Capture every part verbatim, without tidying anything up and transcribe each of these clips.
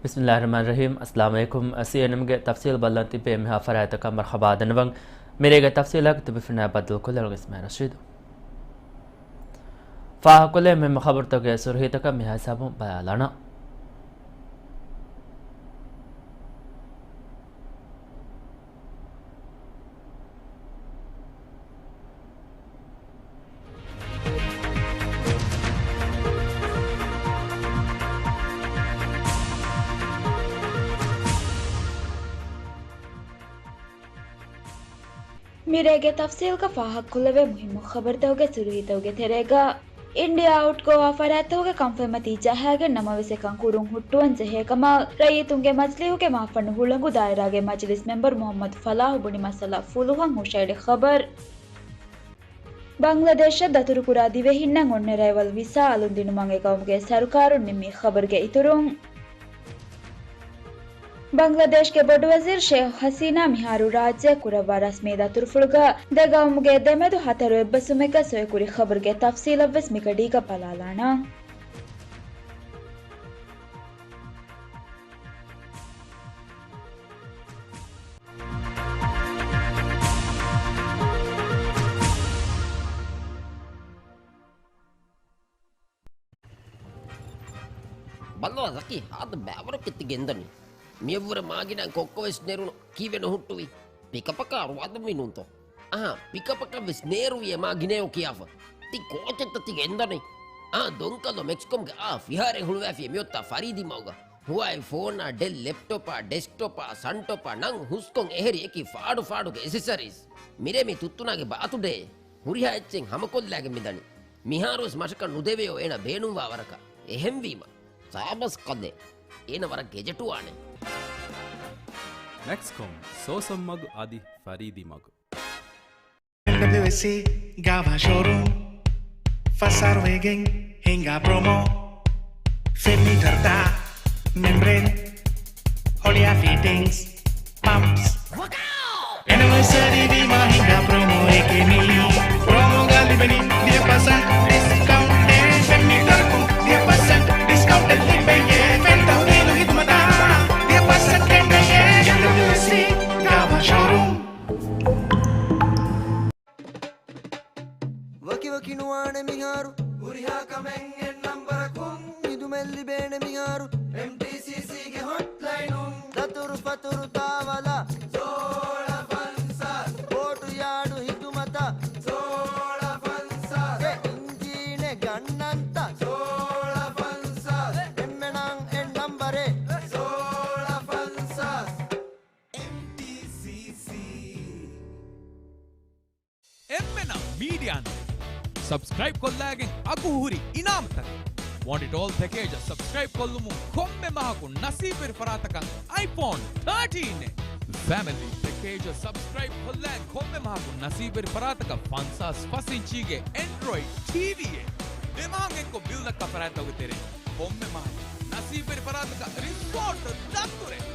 ބިސްމިއްލާހިއްރަޙްމާނިއްރަޙީމް. އައްސަލާމު ޢަލައިކުމް. ސީއެންއެމްގެ ތަފްސީލް ބައްލަން ތިއްބެވި މިހާ ފަރާތަކަށް މަރުޙަބާ ދަންނަވަން. މިރޭގެ ތަފްސީލާގެ ތިބި ފެނާ ބައްދަލުކޮށްލަން އިސްމާޢީލް ރަޝީދު. ފާހަގަކޮށްލެވޭ މުހިއްމު ޚަބަރުތަކުގެ ސުރުޚީތަކަށް މިހާ ހިސާބުން ބަލާލާނަން. މިރޭގެ ތަފްސީލްގަ ފާހަގަކޮށްލެވޭ މުހިއްމު ޚަބަރުތަކުގެ ސުރުޚީތަކުގެ ތެރޭގަ، އިންޑިއާ އައުޓް ގޯވާ ފަރާތްތަކުގެ ކަންފަތްމަތީ ޖަހާގެން ނަމަވެސް އެކަން ކުރުން ހުއްޓުވަން ޖެހޭ ކަމަށް ރައްޔިތުންގެ މަޖިލީހުގެ މާފަންނު ހުޅަނގު ދާއިރާގެ މަޖިލިސް މެމްބަރު މުޙައްމަދު ފަލާޙު ބުނި މައްސަލަ ފުލުހަށް ހުށައެޅި ޚަބަރު. ބަންގްލަދޭޝަށް ދަތުރުކުރާ ދިވެހިންނަށް އޮންނަ ރައިވަލް ވިސާ އަލުން ދިނުމަށް އެގައުމުގެ ސަރުކާރުން ނިންމި ޚަބަރުގެ އިތުރުން، ބަންގްލަދޭޝްގެ ބޮޑުވަޒީރު ޝޭޚް ހަސީނާ މިހާރު ރާއްޖެއަށް ކުރައްވާ ރަސްމީ ދަތުރުފުޅުގަ ދެގައުމުގެ ދެމެދު ހަތަރު އެއްބަސްވުމެއްގަ ސޮއިކުރި ޚަބަރުގެ ތަފްސީލަށްވެސް މިގަޑީގަ ބަލާލާނަން. ބައްލަވާ ޒަކީ، ހާދަ ބައިވަރަކަށް ތި ގެންދަނީ. މިއަށްވުރެ މާގިނަ ކޮއްކޮވެސް ނެރުނު ކީއްވެ ނުހުއްޓުވީ؟ ޕިކަޕަކާ ރުވާދުންވީ ނޫންތޯ؟ އަހާ، ޕިކަޕަކަށްވެސް ނޭރުވިއޭ މާ ގިނައޯ ކިޔާފަ. ތި ކޯޗެއްތަ ތި ގެންދަނީ؟ އާ، ދޮންކަލޯ މެކްސްކޮމްގެ އާ ފިހާރައެއް ހުޅުވައިފި މިއޮތާ ފަރީދީ މަގުގަ. ހުވާއި ފޯނާ، ޑެލް ލެޕްޓޮޕާ، ޑެސްކްޓޮޕާ، ސަންޓޮޕާ ނަން ހުސްކޮން އެހެރި އެކި ފާޑު ފާޑުގެ އެސެސަރީސް. މިރޭ މި ތުއްތުނާގެ ބާތުޑޭ. ހުރިހާ އެއްޗެއް ހަމަކޮށްލާގެން މިދަނީ. މިހާރުވެސް މަށަކަށް ނުދެވެޔޯ އޭނަ ބޭނުންވާ ވަރަކަށް. އެހެންވީމަ، ސާބަސް ކަލޭ. އޭނަ ވަރަށް ގެޖެޓުވާނެ. މެކްސްކޮމް، ސޯސަން މަގު އަދި ފަރީދީ މަގު. އެމްޑަބްލިއުއެސްސީ ގާވާ ޝޯރޫމް، ފަސާރުވެގެން ހިނގާ ޕްރޮމޯ. ފެންމީޓަރު ދާ މެމްބްރޭން، ހޮޅިއާ ފިޓިންގްސް، ޕަމްޕްސް. އެނިވަރސަރީ ވީމާ ހިނގާ ޕްރޮމޯއެކޭ މީ. ޕްރޮމޯގަ ލިބެނީ ދިހަ ޕަސެންޓް ޑިސްކައުންޓެއް، ފެންމީޓަރަކުން ދިހަ ޕަސެންޓް ޑިސްކައުންޓެއް ލިބެންޏޭ. ފެން ތަހުލީލު ހިދުމަތާ ދިހަ ޕަސެންޓް ގެންނަޔޭ. އެމްޑަބްލިއުއެސްސީ ގާވާ ޝޯރޫމް. ވަކިވަކި ނުވާނެ މިހާރު. ހުރިހާ ކަމެއް އެއް ނަންބަރަކުން. ހިދުމަތް ލިބޭނެ މިހާރު. އެމްޓީސީސީގެ ހޮޓްލައިނުން. ދަތުރު ފަތުރު ތާވަލާ. ސޯޅަ ފަންސާސް. ބޯޓު ޔާޑު ހިދުމަތަށް. ސޯޅަ ފަންސާސް. އެ އިންޖީނެއް ގަންނަންތަ؟ ސޯޅަ ފަންސާސް. އެންމެނަށް އެއް ނަންބަރެއް. ސޯޅަ ފަންސާސް. އެމްޓީސީސީ. އެންމެނަށް މީޑިއާ ނެޓް ސަބްސްކްރައިބް ކޮށްލާގެން އަގު ހުރި އިނާމުތަކެއް. ވޮންޓް އިޓް އޯލް ޕެކޭޖަށް ސަބްސްކްރައިބް ކޮށްލުމުން ކޮންމެ މަހަކު ނަސީބުވެރި ފަރާތަކަށް އައިފޯން ތާޓީން އެއް. ފެމިލީ ޕެކޭޖަށް ސަބްސްކްރައިބް ކޮށްލާ ކޮންމެ މަހަކު ނަސީބުވެރި ފަރާތަކަށް ފަންސާސް ފަސް އިންޗީގެ އެންޑްރޮއިޑް ޓީވީއެއް. ދެ މަހަށް އެއްކޮށް ބިލް ދައްކާ ފަރާތްތަކުގެ ތެރެއިން ކޮންމެ މަހަކު ނަސީބުވެރި ފަރާތަކަށް ރިސޯޓް ދަތުރެއް.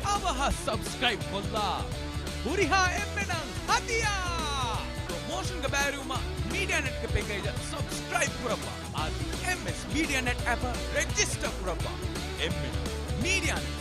އަވަހަށް ސަބްސްކްރައިބް ކޮށްލާ ހުރިހާ އެންމެނަށް ހަދިޔާ! ޕްރޮމޯޝަންގަ ބައިވެރިވުމަށް މީޑިއާ ނެޓްގެ ޕެކޭޖަށް ސަބްސްކްރައިބް ކުރައްވާ. އަދި އެމްއެސް މީޑިއާ ނެޓް އެޕަށް ރެޖިސްޓަރ ކުރައްވާ. އެންމެނަށް މީޑިއާ ނެޓް.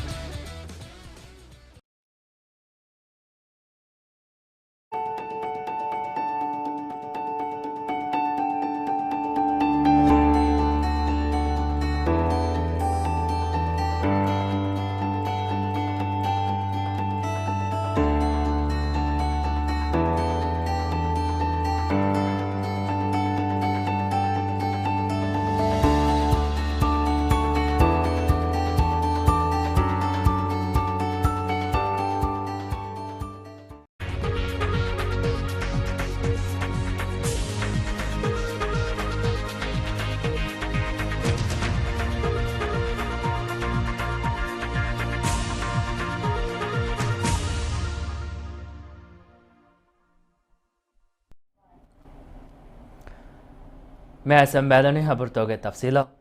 މިއައިސް އަނބާލަނީ ހަބަރުތަކުގެ ތަފްސީލަށް.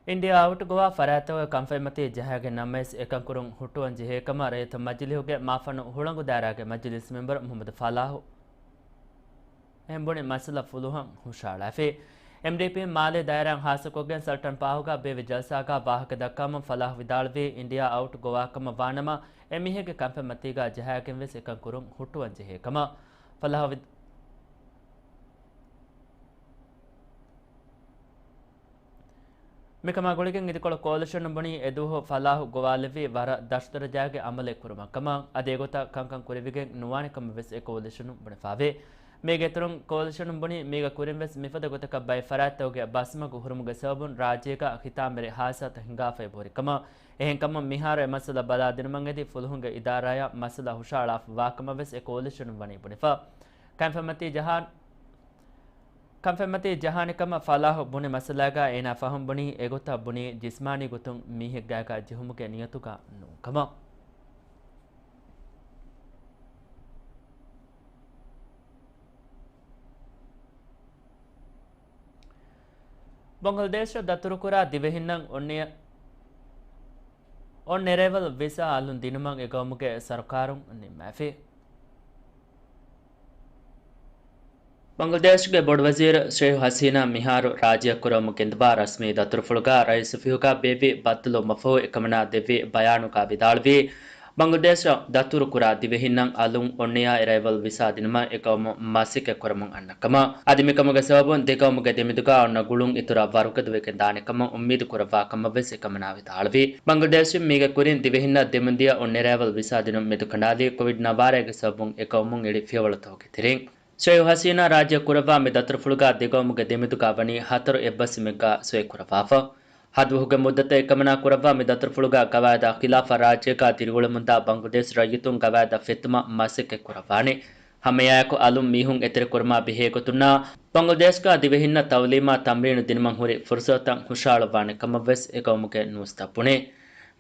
އިންޑިއާ އައުޓް ގޮވާ ފަރާތްތަކުގެ ކަންފަތްމަތީ ޖަހާގެން ނަމަވެސް އެކަންކުރުން ހުއްޓުވަން ޖެހޭ ކަމަށް ރައްޔިތު މަޖިލީހުގެ މާފަންނު ހުޅަނގު ދާއިރާގެ މަޖިލިސް މެމްބަރު މުހައްމަދު ފަލާހު އެހެން ބުނި މައްސަލަ ފުލުހަށް ހުށައަޅާފި. އެމްޑީޕީ މާލޭ ދާއިރާއިން ހާއްސަކޮށްގެން ސަލްޓަން ޕާހުގަ ބޭއްވި ޖަލްސާގަ ވާހަކަ ދައްކަމުން ފަލާހު ވިދާޅުވީ، އިންޑިއާ އައުޓް ގޮވާކަމަށް ވާނަމަ، އެމީހެއްގެ ކަންފަތްމަތީގަ ޖަހާގެން ވެސް އެކަން ކުރުން ހުއްޓުވަން ޖެހޭ ކަމަށް. ފަލާހު ވިދާ-، މިކަމާ ގުޅިގެން އިދިކޮޅު ކޯލިޝަނުން ބުނީ، އެދުވަހު ފަލާހު ގޮވާލެއްވީ ވަރަށް ދަށުދަރަޖާގެ އަމަލެއް ކުރުމަށް ކަމަށް. އަދި އެގޮތަށް ކަންކަން ކުރެވިގެން ނުވާނެ ކަމަށް ވެސް އެ ކޯލިޝަނުން ބުނެފާވޭ. މީގެ އިތުރުން ކޯލިޝަނުން ބުނީ، މީގަ ކުރިން ވެސް މިފަދަ ގޮތަކަށް ބައެއް ފަރާތްތަކުގެ ބަސްމަގު ހުރުމުގެ ސަބަބުން ރާއްޖޭގަ ހިތާމަވެރި ހާދިސާތައް ހިނގާފައި ހުރި ކަމަށް. އެހެންކަމުން މިހާރު އެ މައްސަލަ ބަލާދިނުމަށް އެދި ފުލުހުންގެ އިދާރާއަށް މައްސަލަ ހުށަހަޅާފަ ވާކަމަށް ވެސް އެ ކޯލިޝަނުން ވަނީ ބުނެފަ. ކަންފަތްމަތީ ޖަހާ-، ކަންފަތްމަތީ ޖަހާނެ ކަމަށް ފަލާހު ބުނި މައްސަލާގަ އޭނާ ފަހުން ބުނީ، އެގޮތަށް ބުނީ ޖިސްމާނީ ގޮތުން މީހެއްގާގަ ޖެހުމުގެ ނިޔަތުގަ ނޫން ކަމަށް. ބަނގްލަދޭޝަށް ދަތުރުކުރާ ދިވެހިންނަށް އޮން އެ-، އޮން އެރައިވަލް ވިސާ އަލުން ދިނުމަށް އެ ގައުމުގެ ސަރުކާރުން ނިންމާފި. ބަނގްލަދޭޝްގެ ބޮޑުވަޒީރު ޝޭހު ހަސީނާ މިހާރު ރާއްޖެއަށް ކުރަމުން ގެންދަވާ ރަސްމީ ދަތުރުފުޅުގަ ރައީސް އޮފީހުގަ ބޭއްވި ބައްދަލުވުމަށްފަހު އެކަމަނާ ދެއްވި ބަޔާނުގަ ވިދާޅުވީ، ބަނގްލަދޭޝަށް ދަތުރު ކުރާ ދިވެހިންނަށް އަލުން އޮން އެއާ އެރައިވަލް ވިސާ ދިނުމަށް އެ ގައުމު މަސައްކަތް ކުރަމުން އަންނަ ކަމަށް. އަދި މިކަމުގެ ސަބަބުން ދެ ގައުމުގެ ދެމެދުގަ އޮންނަ ގުޅުން އިތުރަށް ވަރުގަދަވެގެން ދާނެ ކަމަށް އުއްމީދު ކުރައްވާ ކަމަށް ވެސް އެކަމަނާ ވިދާޅުވި. ބަނގްލަދޭޝުން މީގެ ކުރިން ދިވެހިންނަށް ދެމުންދިޔަ އޮން އެރައިވަލް ވިސާ ދިނުން މެދުކަނޑާލީ ކޮވިޑް ނަވާރައިގެ ސަބަބުން އެ ގައުމުން އެޅި ފިޔަވަޅުތަކުގެ ތެރެއިން. ޝޭހު ހަސީނާ ރާއްޖެ ކުރައްވާ މި ދަތުރުފުޅުގަ ދެ ގައުމުގެ ދެމެދުގަ ވަނީ ހަތަރު އެއްބަސްވުމެއްގަ ސޮއި ކުރައްވާފަ. ހަތްދުވަހުގެ މުއްދަތަށް އެކަމަނާ ކުރައްވާ މި ދަތުރުފުޅުގަ ގަވާއިދާ ޚިލާފަށް ރާއްޖޭގަ ދިރިއުޅެމުންދާ ބަނގްލަދޭޝް ރައްޔިތުން ގަވާއިދަށް ފެއްތުމަށް މަސައްކަތް ކުރައްވާނެ. ހަމައެއާއެކު އަލުން މީހުން އެތެރެކުރުމާ ބެހޭ ގޮތުންނާ ބަނގްލަދޭޝްގަ ދިވެހިންނަށް ތައުލީމާ ތަމްރީނު ދިނުމަށް ހުރި ފުރުސަތުތައް ހުށަހަޅުއްވާނެ ކަމަށް ވެސް އެ ގައުމުގެ ނޫސްތައް ބުނޭ.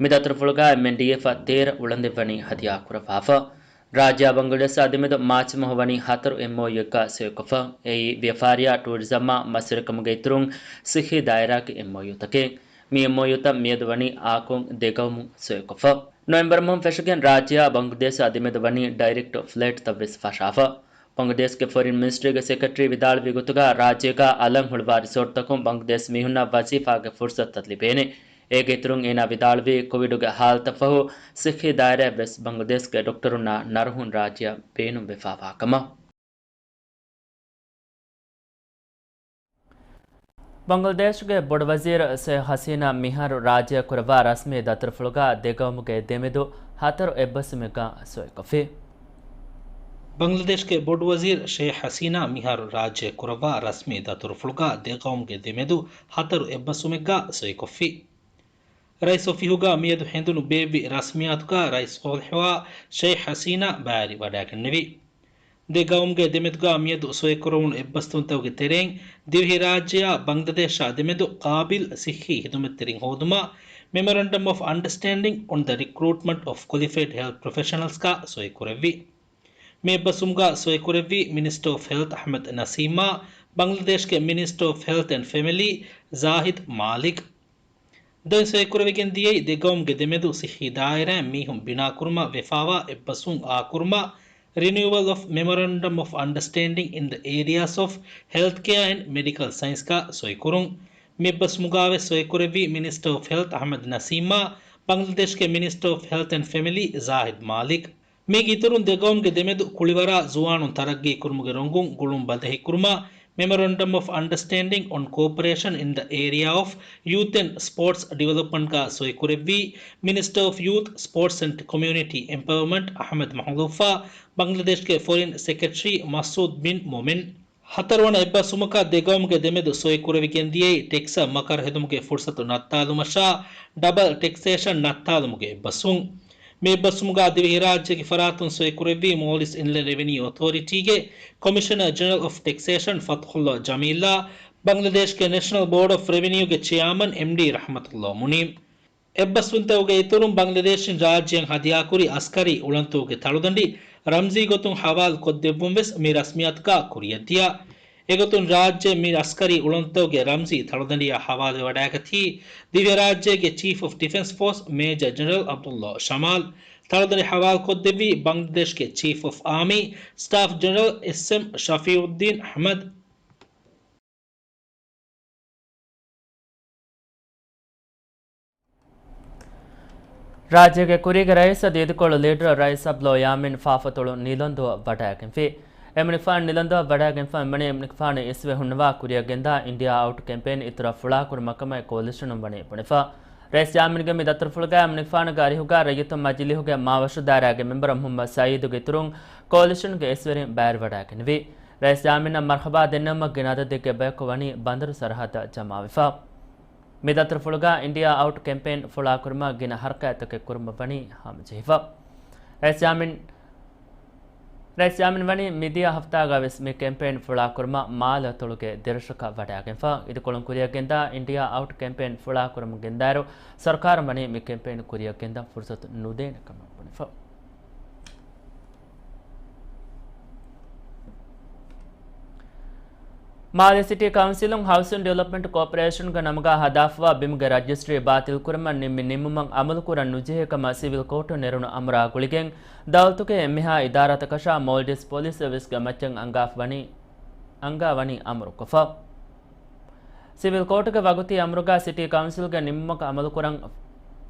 މި ދަތުރުފުޅުގަ އެމްއެންޑީއެފަށް ތޭރަ އުޅަނދެއް ވަނީ ހަދިޔާ ކުރައްވާފަ. ރާއްޖެއާ ބަނގްލަދޭޝާ ދެމެދު މާޗް މަހު ވަނީ ހަތަރު އެމްއޯޔޫއެއްގަ ސޮއިކޮށްފަ. އެއީ، ވިޔަފާރިއާ، ޓޫރިޒަމާ، މަސްވެރިކަމުގެ އިތުރުން ސިއްހީ ދާއިރާގެ އެމްއޯޔޫތަކެއް. މި އެމްއޯޔޫތައް މިއަދު ވަނީ އާކޮން ދެ ގައުމުން ސޮއިކޮށްފަ. ނޮވެމްބަރު މަހުން ފެށިގެން ރާއްޖެއާ ބަނގްލަދޭޝާ ދެމެދު ވަނީ ޑައިރެކްޓް ފްލައިޓްތައް ވެސް ފަށާފަ. ބަނގްލަދޭޝްގެ ފޮރިން މިނިސްޓްރީގެ ސެކްރެޓަރީ ވިދާޅުވި ގޮތުގަ، ރާއްޖޭގަ އަލަށް ހުޅުވާ ރިސޯޓްތަކުން ބަނގްލަދޭޝް މީހުންނަށް ވަޒީފާގެ ފުރުސަތުތައް ލިބޭނެ. އޭގެ އިތުރުން އޭނާ ވިދާޅުވީ، ކޮވިޑުގެ ހާލަތަށް ފަހު ސިއްހީ ދާއިރާއަށް ވެސް ބަނގްލަދޭޝްގެ ޑޮކްޓަރުންނާ ނަރުހުން ރާއްޖެއަށް ބޭނުންވެފަވާ ކަމަށް. ބަނގްލަދޭޝްގެ ބޮޑުވަޒީރު ޝޭހް ހަސީނާ މިހާރު ރާއްޖެއަށް ކުރައްވާ ރަސްމީ ދަތުރުފުޅުގަ ދެ ގައުމުގެ ދެމެދު ހަތަރު އެއްބަސްވުމެއްގަ ސޮއިކޮށްފި. ބަނގްލަދޭޝްގެ ބޮޑުވަޒީރު ޝޭހް ހަސީނާ މިހާރު ރާއްޖެއަށް ކުރައްވާ ރަސްމީ ދަތުރުފުޅުގަ ދެ ގައުމުގެ ދެމެދު ހަތަރު އެއްބަސްވުމެއްގަ ސޮއިކޮށްފި. ރައީސް އޮފީހުގަ މިއަދު ހެނދުނު ބޭއްވި ރަސްމިއްޔާތުގަ ރައީސް ސޯލިހުއާ ޝޭހް ހަސީނާ ބައިވެރި ވަޑައިގެންނެވި. ދެ ގައުމުގެ ދެމެދުގަ މިއަދު ސޮއިކުރެވުނު އެއްބަސްވުންތަކުގެ ތެރެއިން، ދިވެހިރާއްޖެއާ ބަނގްލަދޭޝާ ދެމެދު ޤާބިލް ސިއްހީ ހިދުމަތްތެރިން ހޯދުމަށް މެމޮރަންޑަމް އޮފް އަންޑަސްޓޭންޑިންގް އޮން ދަ ރިކްރޫޓްމަންޓް އޮފް ކޮލިފައިޑް ހެލްތް ޕްރޮފެޝަނަލްސްގަ ސޮއިކުރެއްވި. މި އެއްބަސްވުމުގަ ސޮއިކުރެއްވީ މިނިސްޓަރ އޮފް ހެލްތް އަޙްމަދު ނަސީމާ، ބަނގްލަދޭޝްގެ މިނިސްޓަރ އޮފް ހެލްތް އެންޑް ފެމިލީ ޒާހިދް މާލިކް. ދެން ސޮއިކުރެވިގެން ދިޔައީ ދެ ގައުމުގެ ދެމެދު ސިއްހީ ދާއިރާއިން މީހުން ބިނާކުރުމަށް ވެފަވާ އެއްބަސްވުން އާކުރުމަށް، ރިނިއުއަލް އޮފް މެމޮރަންޑަމް އޮފް އަންޑަސްޓޭންޑިންގް އިން ދަ އޭރިއާސް އޮފް ހެލްތް ކެއާ އެންޑް މެޑިކަލް ސައިންސްގަ ސޮއިކުރުން. މި އެއްބަސްވުމުގަވެސް ސޮއިކުރެއްވީ މިނިސްޓަރ އޮފް ހެލްތް އަޙްމަދު ނަސީމާ، ބަނގްލަދޭޝްގެ މިނިސްޓަރ އޮފް ހެލްތް އެންޑް ފެމިލީ ޒާހިދް މާލިކް. މީގެ އިތުރުން ދެ ގައުމުގެ ދެމެދު ކުޅިވަރާ ޒުވާނުން ތަރައްގީ ކުރުމުގެ ރޮނގުން ގުޅުން ބަދަހި ކުރުމަށް މެމޮރަންޑަމް އޮފް އަންޑަސްޓޭންޑިންގް އޮން ކޯޕަރޭޝަން އިން ދަ އޭރިއާ އޮފް ޔޫތް އެންޑް ސްޕޯޓްސް ޑިވެލޮޕްމަންޓްގަ ސޮއިކުރެއްވީ މިނިސްޓަރ އޮފް ޔޫތް، ސްޕޯޓްސް އެންޑް ކޮމިއުނިޓީ އެމްޕަވަރމަންޓް އަޙްމަދު މަހުލޫފާ، ބަނގްލަދޭޝްގެ ފޮރިން ސެކްރެޓަރީ މަސްއޫދް ބިން މޮމެން. ހަތަރުވަނަ އެއްބަސްވުމަކަށް ދެ ގައުމުގެ ދެމެދު ސޮއިކުރެވިގެން ދިޔައީ ޓެކްސްއަށް މަކަރު ހެދުމުގެ ފުރުސަތު ނައްތާލުމަށާ، ޑަބަލް ޓެކްސޭޝަން ނައްތާލުމުގެ އެއްބަސްވުން. މި އެއްބަސްވުމުގަ ދިވެހިރާއްޖޭގެ ފަރާތުން ސޮއިކުރެއްވީ މޯލްޑިވްސް އިންލެންޑް ރެވެނިއު އޮތޯރިޓީގެ ކޮމިޝަނަރ ޖެނެރަލް އޮފް ޓެކްސޭޝަން ފަތްޙުﷲ ޖަމީލާ، ބަނގްލަދޭޝްގެ ނެޝަނަލް ބޯޑް އޮފް ރެވެނިއުގެ ޗެއާމަން އެމްޑީ ރަޙްމަތުﷲ މުނީމް. އެއްބަސްވުންތަކުގެ އިތުރުން ބަނގްލަދޭޝުން ރާއްޖެއަށް ހަދިޔާކުރި އަސްކަރީ އުޅަނދުގެ ތަޅުދަނޑި ރަމްޒީ ގޮތުން ހަވާލު ކޮށްދެއްވުން ވެސް މި ރަސްމިއްޔާތުގަ ކުރިއަށްދިޔަ. އެގޮތުން ރާއްޖެ މި އަސްކަރީ އުޅަނދުތަކުގެ ރަމްޒީ ތަޅުދަނޑިއަށް ހަވާލުވެވަޑައިގަތީ ދިވެހިރާއްޖޭގެ ޗީފް އޮފް ޑިފެންސް ފޯސް މޭޖަރ ޖެނެރަލް ޢަބްދުﷲ ޝަމާލް. ތަޅުދަނޑި ހަވާލުކޮށްދެއްވީ ބަނގްލަދޭޝްގެ ޗީފް އޮފް އާމީ ސްޓާފް ޖެނެރަލް އެސްއެމް ޝަފީއުއްދީން އަޙްމަދު. ރާއްޖޭގެ ކުރީގެ ރައީސް އަދި އިދިކޮޅު ލީޑަރ ރައީސް އަބްލޯ ޔާމީން ފާފަތޮޅު ނީލަންދޫއަށް ވަޑައިގެންފި. އެމަނިކުފާނު ނީލަންދޫއަށް ވަޑައިގެންފަ އެމަނި އެމަނިކުފާނު އިސްވެ ހުންނަވާ ކުރިއަށް ގެންދާ އިންޑިއާ އައުޓް ކެމްޕޭން އިތުރަށް ފުޅާކުރުމަށް ކަމަށް ކޯލިޝަނުން ވަނީ ބުނެފަ. ރައީސް ޔާމީންގެ މި ދަތުރުފުޅުގައި އެމަނިކުފާނުގެ އަރިހުގަ ރައްޔިތުން މަޖިލީހުގެ މާވަށު ދާއިރާގެ މެމްބަރު މުހައްމަދު ސައީދުގެ އިތުރުން ކޯލިޝަނުގެ އިސްވެރިން ބައިވެރިވަޑައިގެންނެވި. ރައީސް ޔާމީނަށް މަރްހަބާ ދެންނެވުމަށް ގިނަ އަދަދެއްގެ ބަޔަކު ވަނީ ބަނދަރު ސަރަހައްދަށް ޖަމާވެފަ. މި ދަތުރުފުޅުގަ އިންޑިއާ އައުޓް ކެމްޕޭން ފުޅާކުރުމަށް ގިނަ ހަރަކާތްތަކެއް ކުރުމަށް ވަނީ ހާމަޖެހިފަ. ރައީސް ޔާމީން، ރައީސް ޔާމީން ވަނީ މިދިޔަ ހަފްތާގަ ވެސް މި ކެމްޕޭން ފުޅާކުރުމަށް މާލަތޮޅުގެ ދެރަށަކަށް ވަޑައިގެންފަ. އިދިކޮޅުން ކުރިއަށް ގެންދާ އިންޑިއާ އައުޓް ކެމްޕޭން ފުޅާކުރުމުން ގެންދާއިރު، ސަރުކާރުން ވަނީ މި ކެމްޕޭން ކުރިއަށް ގެންދަން ފުރުސަތު ނުދޭނެ ކަމަށް ބުނެފަ. މާލެ ސިޓީ ކައުންސިލުން ހައުސިން ޑިވެލޮޕްމަންޓް ކޯޕަރޭޝަންގެ ނަމުގަ ހަދާފަވާ ބިމުގެ ރަޖިސްޓްރީ ބާތިލްކުރުމަށް ނިންމި ނިންމުމަށް އަމަލުކުރަން ނުޖެހޭ ކަމަށް ސިވިލް ކޯޓުން ނެރުނު އަމުރާ ގުޅިގެން، ދައުލަތުގެ އެންމެހާ އިދާރާތަކަށާ މޯލްޑިވްސް ޕޮލިސް ސަރވިސްގެ މައްޗަށް އަންގާފަ ވަނީ، އަންގާ ވަނީ އަމުރުކޮށްފަ. ސިވިލް ކޯޓުގެ ވަގުތީ އަމުރުގަ ސިޓީ ކައުންސިލްގެ ނިންމުމަކަށް އަމަލުކުރަން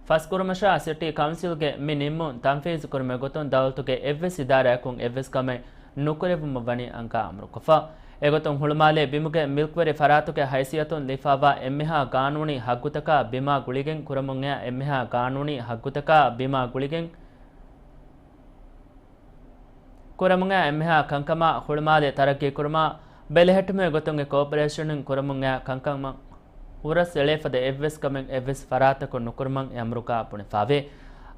ފަސްކުރުމަށާ، ސިޓީ ކައުންސިލްގެ މި ނިންމުން ތަންފީޒު ކުރުމުގެ ގޮތުން ދައުލަތުގެ އެއްވެސް އިދާރާއަކުން އެއްވެސް ކަމެއް ނުކުރެއްވުމަށް ވަނީ އަންގާ އަމުރުކޮށްފަ. އެގޮތުން ހުޅުމާލޭ ބިމުގެ މިލްކުވެރި ފަރާތުގެ ހައިސިއްޔަތުން ލިބިފައިވާ އެންމެހާ ގާނޫނީ ހައްގުތަކާ ބިމާ ގުޅިގެން ކުރަމުން އައި އެންމެހާ ގާނޫނީ ހައްގުތަކާ ބިމާ ގުޅިގެން ކުރަމުން އައި އެންމެހާ ކަންކަމާ ހުޅުމާލެ ތަރައްގީކުރުމާ ބެލެހެއްޓުމުގެ ގޮތުން އެ ކޯޕަރޭޝަނުން ކުރަމުން އައި ކަންކަމަށް ހުރަސް އެޅޭ ފަދަ އެއްވެސް ކަމެއް އެއްވެސް ފަރާތަކުން ނުކުރުމަށް އެ އަމުރުގަ ބުނެފަވޭ.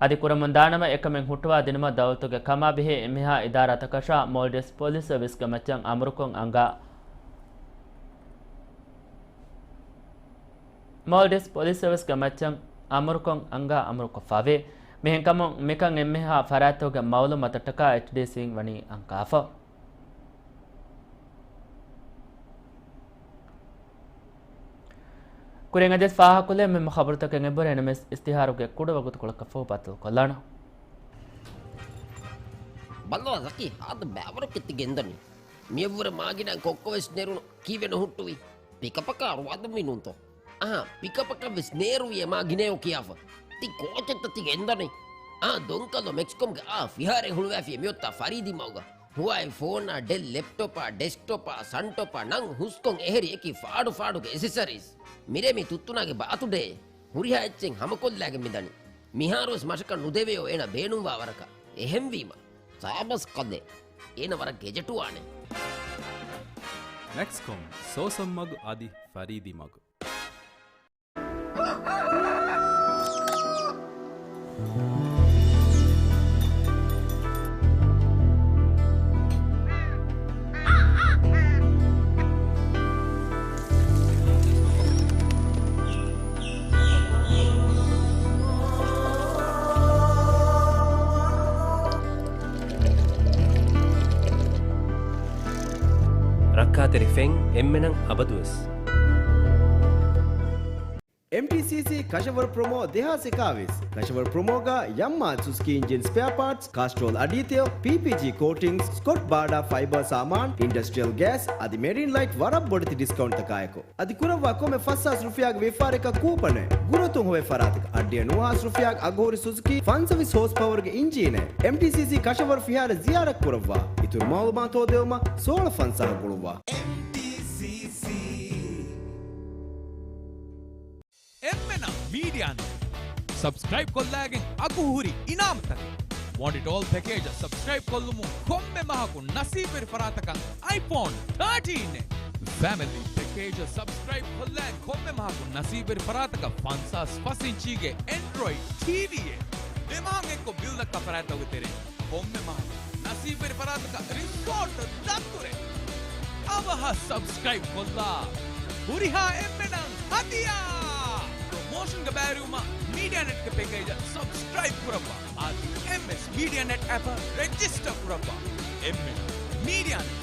އަދި ކުރަމުން ދާނަމަ އެކަމެއް ހުއްޓުވާ ދިނުމަށް ދައުލަތުގެ ކަމާ ބެހޭ އެންމެހާ އިދާރާތަކަށާ މޯލްޑިވްސް ޕޮލިސް ސަރވިސްގެ މައްޗަށް އަމުރުކޮށް އަންގާ މޯލްޑިވްސް ޕޮލިސް ސަރވިސްގެ މައްޗަށް އަމުރުކޮށް އަންގާ އަމުރުކޮށްފަވޭ. މިހެންކަމުން މިކަން އެންމެހާ ފަރާތްތަކުގެ މައުލޫމާތަށްޓަކާ އެޗްޑީސީން ވަނީ އަންގާފަ. ކުރިން އަދިވެސް ފާހަގަކޮށްލެވޭ މުހިއްމު ޚަބަރުތަކެއް އެބަހުރި ނަމަވެސް އިސްތިހާރުގެ ކުޑަ ވަގުތުކޮޅަކަށްފަހު ބައްދަލުކޮށްލާނަން. ބައްލަވާ ޒަކީ، ހާދަ ބައިވަރަކަށް ތި ގެންދަނީ. މިއަށްވުރެ މާގިނަ ކޮއްކޮވެސް ނެރުނު. ކީއްވެ ނުހުއްޓުވީ؟ ޕިކަޕަކާ ރުވާދުންވީ ނޫންތޯ؟ އަހާ، ޕިކަޕަކަށްވެސް ނޭރުވިއޭ މާ ގިނައޭ ކިޔާފަ. ތި ކޯޗެއްތަ ތި ގެންދަނީ؟ އާ، ދޮންކަލޯ މެކްސްކޮމްގެ އާ ފިހާރައެއް ހުޅުވާފިޔޭ މިއޮތާ ފަރީދީ މަގުގަ. ހުވާއި ފޯނާ، ޑެލް ލެޕްޓޮޕާ، ޑެސްކްޓޮޕާ، ސަންޓޮޕާ ނަން ހުސްކޮށް އެހެރި އެކި ފާޑު ފާޑުގެ އެސެސަރީސް. މިރޭ މި ތުއްތުނާގެ ބާތުޑޭ. ހުރިހާ އެއްޗެއް ހަމަކޮށްލާގެން މިދަނީ. މިހާރުވެސް މަށަކަށް ނުދެވެޔޯ އޭނަ ބޭނުންވާ ވަރަކަށް. އެހެންވީމަ، ސާބަސް ކަލޭ. އޭނަ ވަރަށް ގެޖެޓުވާނެ. މެކްސްކޮމް، ސޯސަން މަގު އަދި ފަރީދީ މަގު. ރައްކާތެރި ފެން އެންމެނަށް އަބަދުވެސް. އެމްޓީސީސީ ކަށަވަރު ޕްރޮމޯ ދެހާސް އެކާވީސް. ކަށަވަރު ޕްރޮމޯގަ ޔަމްމާ ސުޒުކީ އިންޖިން ސްޕެއާ ޕާޓްސް، ކާސްޓްރޯލް އަޑީތެޔޮ، ޕީޕީޖީ ކޯޓިންގްސް، ސްކޮޓް ބާޑާ ފައިބަރ ސާމާން، އިންޑަސްޓްރިއަލް ގޭސް އަދި މެރިން ލައިޓް ވަރަށް ބޮޑެތި ޑިސްކައުންޓްތަކާއެކު. އަދި ކުރައްވާ ކޮންމެ ފަސް ހާސް ރުފިޔާގެ ވިއްފާރަކަށް ކޫޕަނެއް. ގުރުއަތުން ހޮވޭ ފަރާތަކަށް އަށްޑިހަ ނުވަ ހާސް ރުފިޔާގެ އަގުހުރި ސުޒުކީ ފަންސަވީސް ހޯސް ޕަވަރގެ އިންޖީނެއް. އެމްޓީސީސީ ކަށަވަރު ފިހާރަ ޒިޔާރަތް ކުރައްވާ. އިތުރު މައުލޫމާތު ހޯދެވުމަށް ސޯޅަ ފަންސާހަށް ގުޅުއްވާ. އެމްޓީސީސީ. އެންމެނަށް މީޑިއާ ނެޓް ސަބްސްކްރައިބް ކޮށްލާގެން އަގުހުރި އިނާމުތަކެއް. ވޮންޑިޓް އޯލް ޕެކޭޖަށް ސަބްސްކްރައިބް ކޮށްލުމުން ކޮންމެ މަހަކު ނަސީބުވެރި ފަރާތަކަށް އައިފޯން ތާޓީން އެއް. ފެމިލީ ޕެކޭޖަށް ސަބްސްކްރައިބް ކޮށްލާ ކޮންމެ މަހަކު ނަސީބުވެރި ފަރާތަކަށް ފަންސާސް ފަސް އިންޗީގެ އެންޑްރޮއިޑް ޓީވީއެއް. ދެ މަހަށް އެއްކޮށް ބިލް ދައްކާ ފަރާތްތަކުގެ ތެރެއިން ކޮންމެ މަހަކު ނަސީބުވެރި ފަރާތަކަށް ރިސޯޓް ދަތުރެއް. އަވަހަށް ސަބްސްކްރައިބް ކޮށްލާ ހުރިހާ އެންމެނަށް ހަދިޔާ! ޕްރޮމޯޝަންގެ ބައިވެރިވުމަށް މީޑިއާ ނެޓްގެ ޕެކޭޖަށް ސަބްސްކްރައިބް ކުރައްވާ. އަދި އެމްއެސް މީޑިއާ ނެޓް އެޕަށް ރެޖިސްޓަރ ކުރައްވާ. އެމްއެސް މީޑިއާ ނެޓް.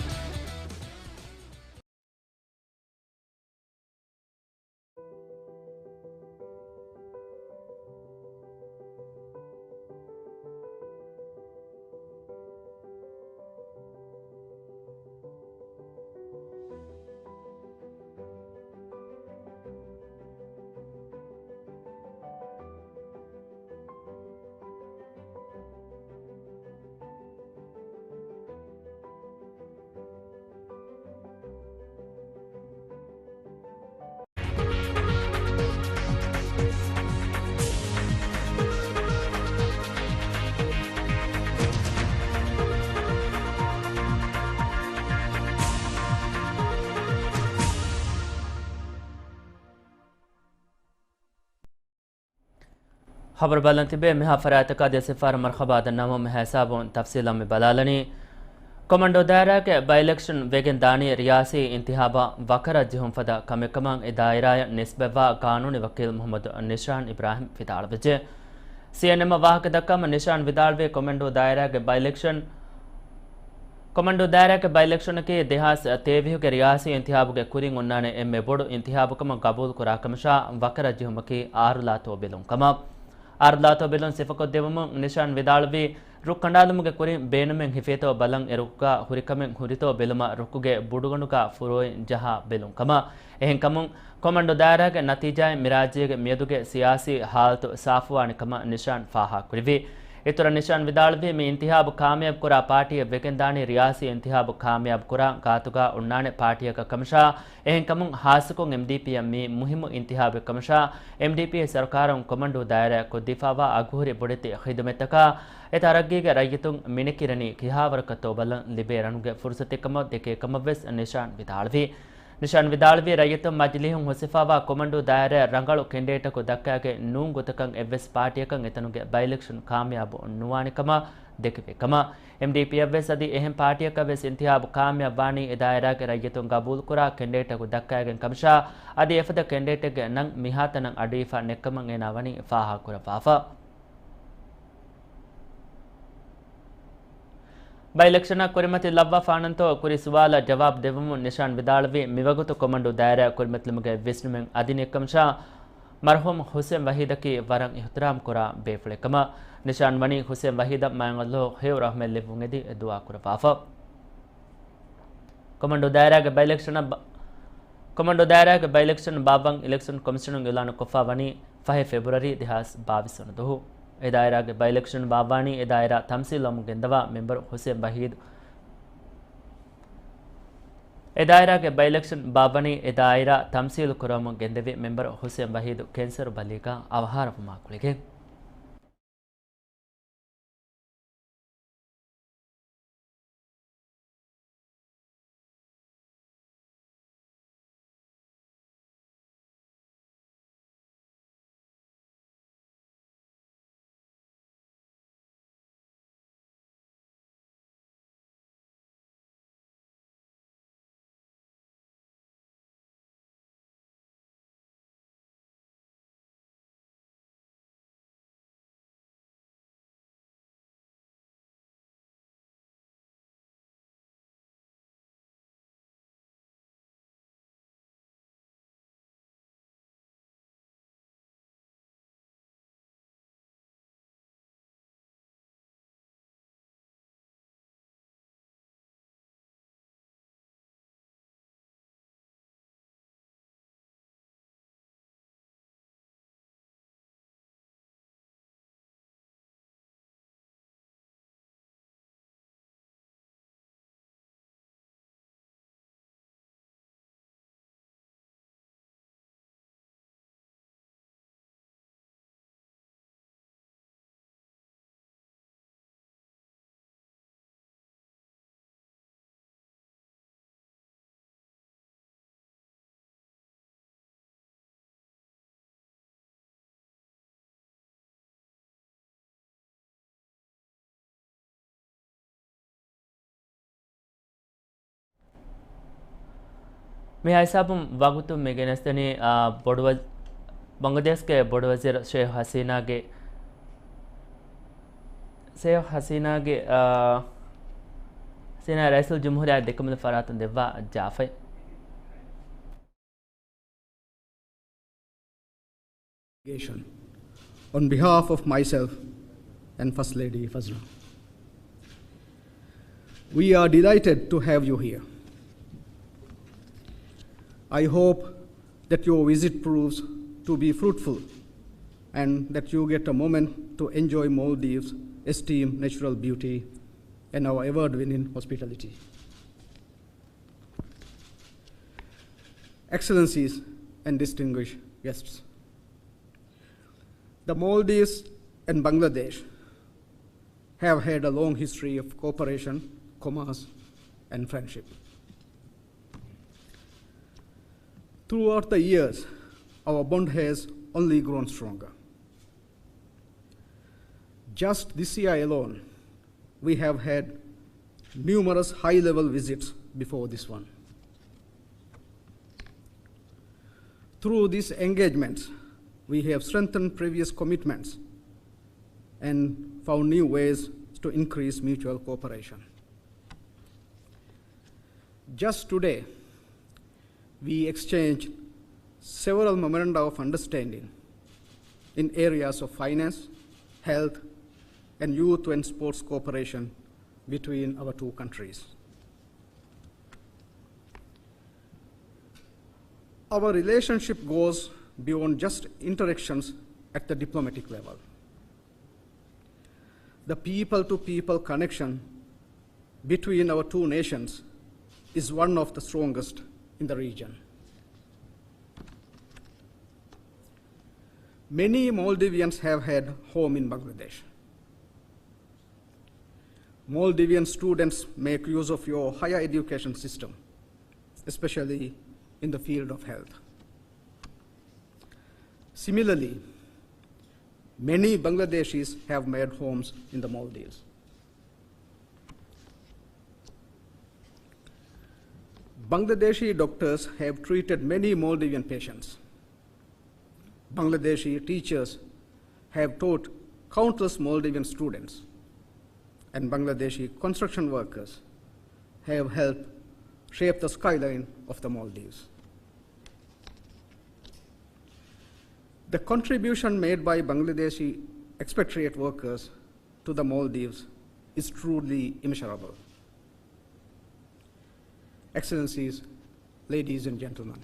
ޚަބަރު ބަލަން ތިބޭ މިހާ ފަރާތަކާ ދެ ސިފާރަ މަރްޙަބާ ދަންނަވަމު މިހާ ހިސާބުން ތަފްސީލަށް މި ބަލާލަނީ. ކޮމަންޑޫ ދާއިރާގެ ބައި އިލެކްޝަން ވެގެން ދާނީ ރިޔާސީ އިންތިހާބަށް ވަކަރަށް ޖެހުން ފަދަ ކަމެއް ކަމަށް އެ ދާއިރާއަށް ނިސްބަތްވާ ޤާނޫނީ ވަކީލް މުޙައްމަދު ނިޝާން އިބްރާހިމް ވިދާޅުވެއްޖެ. ސީއެންއެމްއަށް ވާހަކަ ދައްކާމަ ނިޝާން ވިދާޅުވީ ކޮމަންޑޫ ދާއިރާގެ ބައި އިލެކްޝަން ކޮމަންޑޫ ދާއިރާގެ ބައި އިލެކްޝަނަކީ ދެހާސް ތޭވީހުގެ ރިޔާސީ އިންތިހާބުގެ ކުރިން އޮންނާނެ އެންމެ ބޮޑު އިންތިހާބު ކަމަށް ގަބޫލު ކުރާ ކަމަށާ، ވަކަރަށް ޖެހުމަކީ އާރުލާތޯ ބެލުން ކަމަށް. އާރުލާތޯ ބެލުން ސިފަކޮށްދެވުމުން ނިޝާން ވިދާޅުވީ، ރުއް ކަނޑާލުމުގެ ކުރިން ބޭނުމެއް ހިފޭތޯ ބަލަން އެ ރުއްގާ ހުރިކަމެއް ހުރިތޯ ބެލުމަށް ރުއްގުގެ ބުޑުގަނޑުގާ ފުރޮއިން ޖަހާ ބެލުން ކަމަށް. އެހެންކަމުން، ކޮމަންޑޫ ދާއިރާގެ ނަތީޖާއިން މިރާއްޖޭގެ މިއަދުގެ ސިޔާސީ ހާލަތު ސާފުވާނެ ކަމަށް ނިޝާން ފާހަގަކުރެއްވި. އިތުރަށް ނިޝާން ވިދާޅުވީ، މި އިންތިހާބު ކާމިޔާބު ކުރާ ޕާޓީއެއް ވެގެންދާނީ ރިޔާސީ އިންތިހާބު ކާމިޔާބު ކުރާ ގާތުގާ އޮންނާނެ ޕާޓީއަކަށް ކަމަށާ، އެހެންކަމުން ހާއްސަކޮށް އެމްޑީޕީއަށް މީ މުހިއްމު އިންތިހާބެއް ކަމަށާ، އެމްޑީޕީ ސަރުކާރުން ކޮމަންޑޫ ދާއިރާއަށް ކޮށްދީފާވާ އަގުހުރި ބޮޑެތި ޚިދުމަތްތަކާ އެ ތަރައްގީގެ ރައްޔިތުން މިނެކިރަނީ ކިހާވަރަކަށްތޯ ބަލަން ލިބޭ ރަނުގެ ފުރުސަތެއްކަމަށް ދެކޭ ކަމަށްވެސް ނިޝާން ވިދާޅުވި. ނިޝާން ވިދާޅުވީ، ރައްޔިތުން މަޖިލީހުން ހުސިފާވާ ކޮމަންޑޫ ދާއިރާއަށް ރަނގަޅު ކެންޑިޑޭޓަކު ދައްކާގެން ނޫން ގޮތަކަށް އެއްވެސް ޕާޓީއަކަށް އެތަނުގެ ބައި އިލެކްޝަން ކާމިޔާބު ނުވާނެ ކަމަށް ދެކެވޭ ކަމަށް. އެމްޑީޕީއަށްވެސް އަދި އެހެން ޕާޓީއަކަށްވެސް އިންތިހާބު ކާމިޔާބު ވާނީ އެ ދާއިރާގެ ރައްޔިތުން ގަބޫލުކުރާ ކެންޑިޑޭޓަކު ދައްކާގެން ކަމަށާ، އަދި އެފަދަ ކެންޑިޑޭޓެއްގެ ނަން މިހާތަނަށް އަޑުއިވިފަ ނެއްކަމަށް އޭނާ ވަނީ ފާހަގަކުރައްވާފަ. ބައި އިލެކްޝަނަށް ކުރިމަތި ލައްވާފާނަންތޯ ކުރި ސުވާލަށް ޖަވާބު ދެއްވަމުން ނިޝާން ވިދާޅުވީ، މިވަގުތު ކޮމަންޑޫ ދާއިރާއަށް ކުރިމަތިލުމުގެ ވިސްނުމެއް އަދި ނެތްކަމަށާ، މަރުޙޫމް ޙުސެން ވަޙީދަކީ ވަރަށް އިޙްތިރާމް ކުރާ ބޭފުޅެއްކަމަށް. ނިޝާން ވަނީ ޙުސެން ވަޙީދަށް މާތް ﷲ ޚައިރު ރަޙްމަތް ލެއްވުން އެދި ދުޢާ ކުރައްވާފަ. ކޮމަންޑޫ ދާއިރާގެ ބައި އިލެކްޝަނަށް ބަ-، ކޮމަންޑޫ ދާއިރާގެ ބައި އިލެކްޝަން ބާއްވަން އިލެކްޝަން ކޮމިޝަނުން އިޢުލާނު ކޮށްފަ ވަނީ ފަހެ ފެބްރުއަރީ ދެހާސް ބާވީސް ވަނަ ދުވަހު. އެ ދާއިރާގެ ބައި އިލެކްޝަން ބާއްވާނީ އެ ދާއިރާ ތަމްސީލުވަމުން ގެންދަވާ މެމްބަރު ޙުސެން ވަޙީދު. އެ ދާއިރާގެ ބައި އިލެކްޝަން ބާއްވަނީ އެ ދާއިރާ ތަމްސީލު ކުރަމުން ގެންދެވި މެމްބަރު ޙުސެން ވަޙީދު ކެންސަރު ބަލީގަ އަވަހާރަވުމާ ގުޅިގެން. މިހާ ހިސާބުން ވަގުތު މި ގެނެސްދެނީ، އާ، ބޮޑުވަ-، ބަނގްލަދޭޝްގެ ބޮޑުވަޒީރު ޝޭޚް ހަސީނާގެ، ޝޭޚް ހަސީނާގެ، އާ، ހަސީނާ ރައީސުލްޖުމްހޫރިއްޔާ ދެކެމުލި ފަރާތުން ދެއްވާ ޖާފަތް. On behalf of myself and First Lady Fazna, we are delighted to have you here. I hope that your visit proves to be fruitful and that you get a moment to enjoy Maldives' esteemed natural beauty and our award-winning hospitality. Excellencies and distinguished guests, the Maldives and Bangladesh have had a long history of cooperation, commerce, and friendship. Throughout the years, our bond has only grown stronger. Just this year alone, we have had numerous high-level visits before this one. Through these engagements, we have strengthened previous commitments and found new ways to increase mutual cooperation. Just today, we exchanged several memoranda of understanding in areas of finance, health, and youth and sports cooperation between our two countries. Our relationship goes beyond just interactions at the diplomatic level. The people-to-people connection between our two nations is one of the strongest in the region. Many Maldivians have had home in Bangladesh. Maldivian students make use of your higher education system, especially in the field of health. Similarly, many Bangladeshis have made homes in the Maldives. Bangladeshi doctors have treated many Maldivian patients. Bangladeshi teachers have taught countless Maldivian students, and Bangladeshi construction workers have helped shape the skyline of the Maldives. The contribution made by Bangladeshi expatriate workers to the Maldives is truly immeasurable. Excellencies, ladies and gentlemen,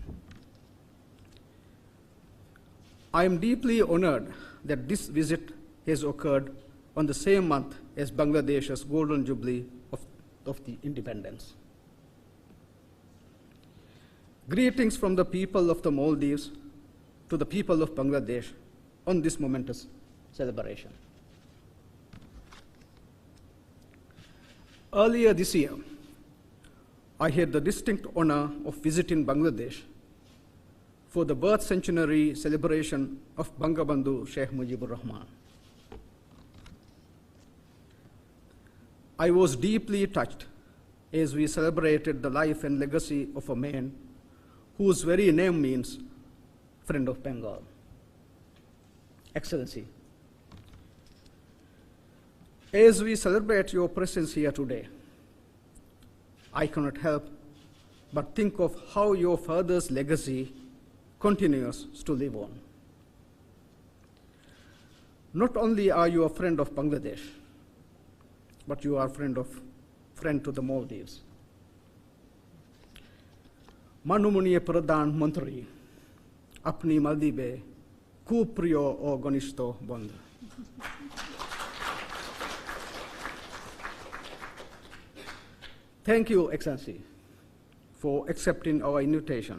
I am deeply honored that this visit has occurred on the same month as Bangladesh's Golden Jubilee of, of the Independence. Greetings from the people of the Maldives to the people of Bangladesh on this momentous celebration. Earlier this year, I had the distinct honor of visiting Bangladesh for the birth centenary celebration of Bangabandhu Sheikh Mujibur Rahman. I was deeply touched as we celebrated the life and legacy of a man whose very name means friend of Bengal. Excellency, as we celebrate your presence here today, I cannot help but think of how your father's legacy continues to live on. Not only are you a friend of Bangladesh, but you are friend of, friend to the Maldives. माननीय प्रधानमंत्री, আপনি মালদ্বীপে খুব প্রিয় ও ঘনিষ্ঠ বন্ধু। Thank you, Excellency, for accepting our invitation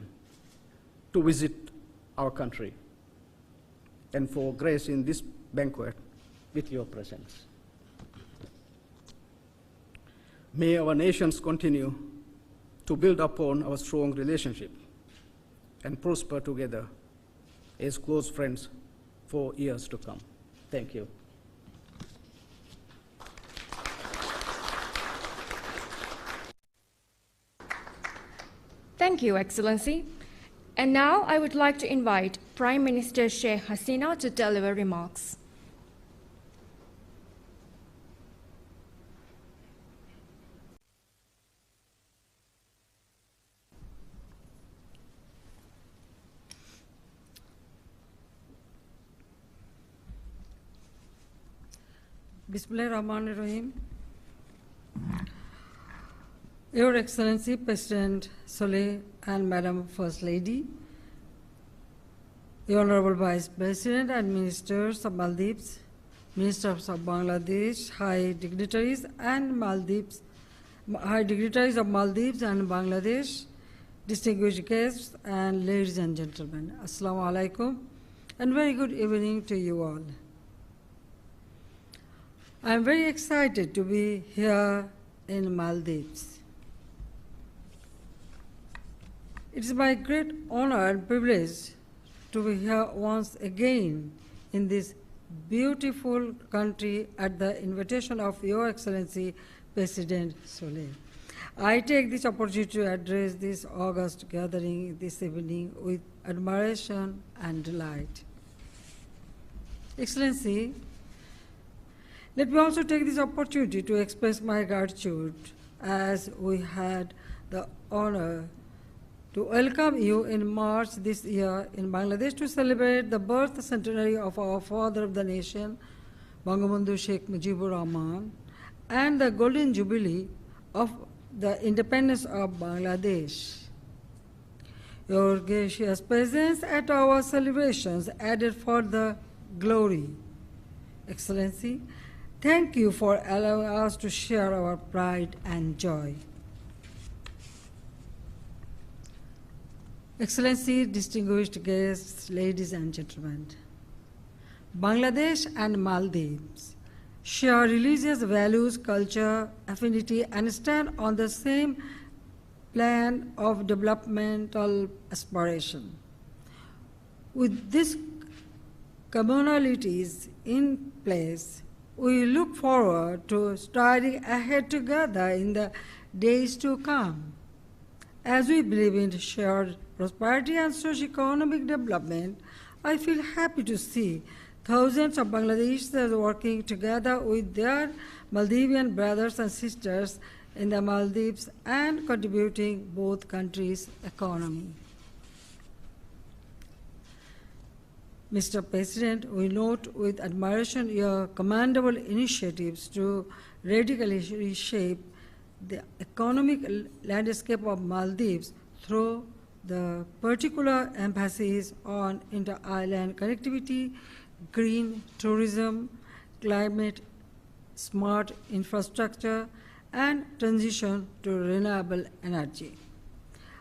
to visit our country and for gracing this banquet with your presence. May our nations continue to build upon our strong relationship and prosper together as close friends for years to come. Thank you. Thank you, Excellency. And now I would like to invite Prime Minister Sheikh Hasina to deliver remarks. بسم الله الرحمن الرحيم. Your Excellency President Saleh and Madam First Lady, the Honorable Vice President and Ministers of Maldives, Ministers of Bangladesh, high dignitaries and Maldives, high dignitaries of Maldives and Bangladesh, distinguished guests and ladies and gentlemen, Assalamu alaikum and very good evening to you all. I am very excited to be here in Maldives. It is my great honor and privilege to be here once again in this beautiful country at the invitation of Your Excellency President Solih. I take this opportunity to address this august gathering this evening with admiration and delight. Excellency, let me also take this opportunity to express my gratitude as we had the honor to welcome you in March this year in Bangladesh to celebrate the birth centenary of our father of the nation, Bangabandhu Sheikh Mujibur Rahman, and the golden jubilee of the independence of Bangladesh. Your gracious presence at our celebrations added further glory. Excellency, thank you for allowing us to share our pride and joy. Excellency, distinguished guests, ladies and gentlemen, Bangladesh and Maldives share religious values, culture, affinity, and stand on the same plan of developmental aspiration. With these commonalities in place, we look forward to striving ahead together in the days to come. As we believe in shared prosperity and socio-economic development, I feel happy to see thousands of Bangladeshis are working together with their Maldivian brothers and sisters in the Maldives and contributing both countries' economy. Mister President, we note with admiration your commendable initiatives to radically reshape the economic l- landscape of Maldives through the particular emphasis on inter-island connectivity, green tourism, climate smart infrastructure, and transition to renewable energy.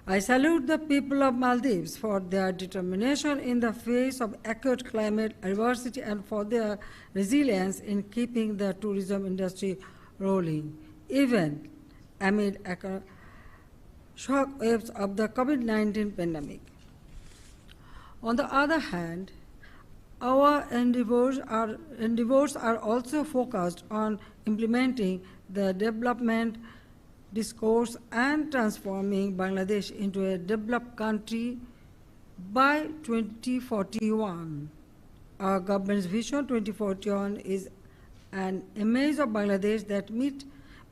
I salute the people of Maldives for their determination in the face of acute climate adversity and for their resilience in keeping the tourism industry rolling, even amid eco- shock waves of the COVID nineteen pandemic. On the other hand, our endeavors are, endeavors are also focused on implementing the development discourse and transforming Bangladesh into a developed country by twenty forty-one. Our government's Vision twenty forty-one is an image of Bangladesh that meet,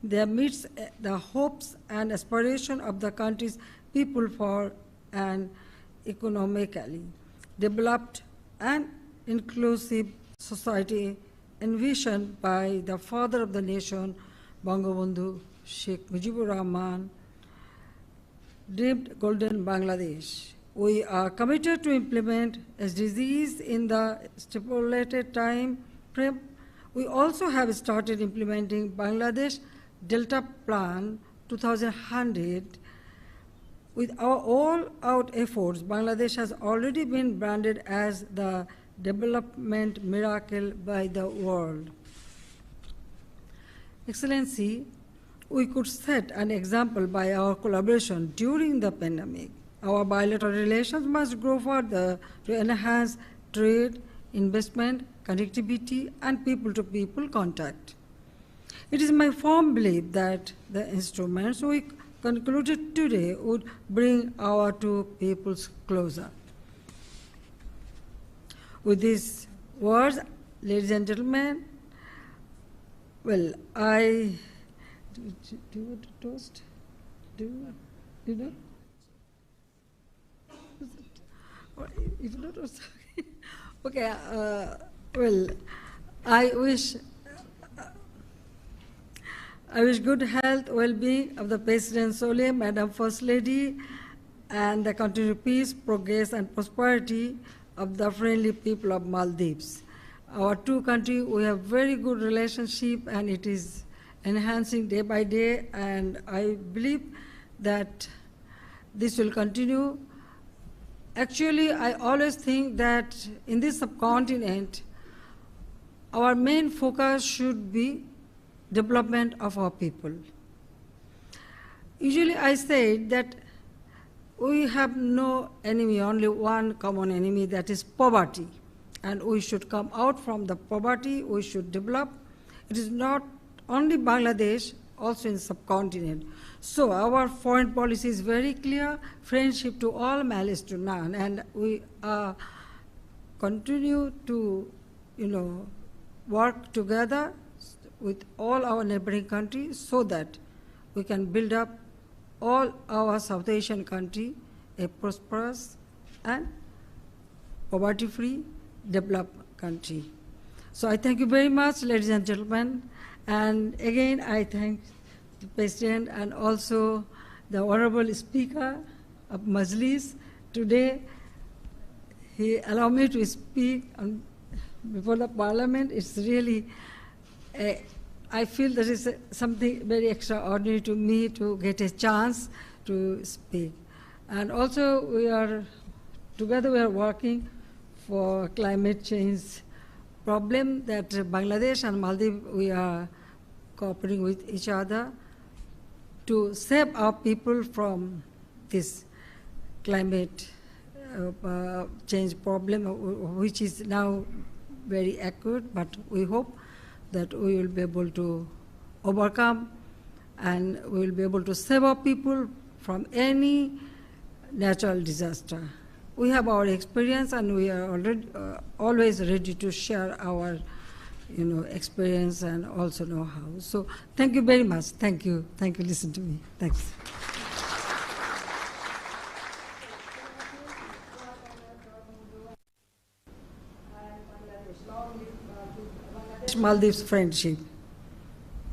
that meets the hopes and aspirations of the country's people for an economically developed and inclusive society envisioned by the father of the nation, Bangabandhu Sheikh Mujibur Rahman, dreamed Golden Bangladesh. We are committed to implement S D Gs in the stipulated time frame. We also have started implementing Bangladesh Delta Plan two thousand hundred. With our all-out efforts, Bangladesh has already been branded as the development miracle by the world. Excellency, we could set an example by our collaboration during the pandemic. Our bilateral relations must grow further to enhance trade, investment, connectivity, and people-to-people contact. It is my firm belief that the instruments we concluded today would bring our two peoples closer. With these words, ladies and gentlemen, well, I do, do you want to toast? Do you, you know? If not, also okay. Uh, well, I wish I wish good health, well-being of the President Solih, Madam First Lady, and the continued peace, progress, and prosperity of the friendly people of Maldives. Our two countries, we have very good relationship, and it is enhancing day by day. And I believe that this will continue. Actually, I always think that in this subcontinent, our main focus should be development of our people. Usually, I say that we have no enemy, only one common enemy, that is poverty. And we should come out from the poverty, we should develop. It is not only Bangladesh, also in subcontinent. So our foreign policy is very clear, friendship to all, malice to none. And we uh, continue to, you know, work together with all our neighboring countries so that we can build up all our South Asian country a prosperous and poverty-free developed country. So I thank you very much, ladies and gentlemen. And again, I thank the President and also the Honorable Speaker of Majlis today. He allowed me to speak on, before the Parliament. It's really, uh, I feel that is something very extraordinary to me to get a chance to speak. And also, we are, together we are working for climate change problem that Bangladesh and Maldives, we are cooperating with each other to save our people from this climate uh, uh, change problem, uh, which is now very acute, but we hope that we will be able to overcome and we will be able to save our people from any natural disaster. We have our experience and we are already, uh, always ready to share our, you know, experience and also know-how. So thank you very much. Thank you. Thank you. Listen to me. Thanks. Maldives friendship.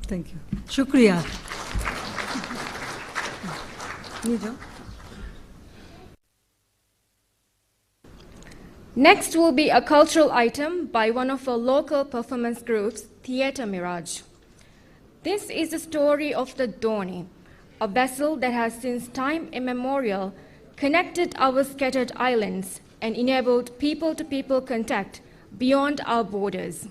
Thank you. Shukriya. Next will be a cultural item by one of our local performance groups, Theatre Mirage. This is the story of the Doni, a vessel that has since time immemorial connected our scattered islands and enabled people-to-people contact beyond our borders.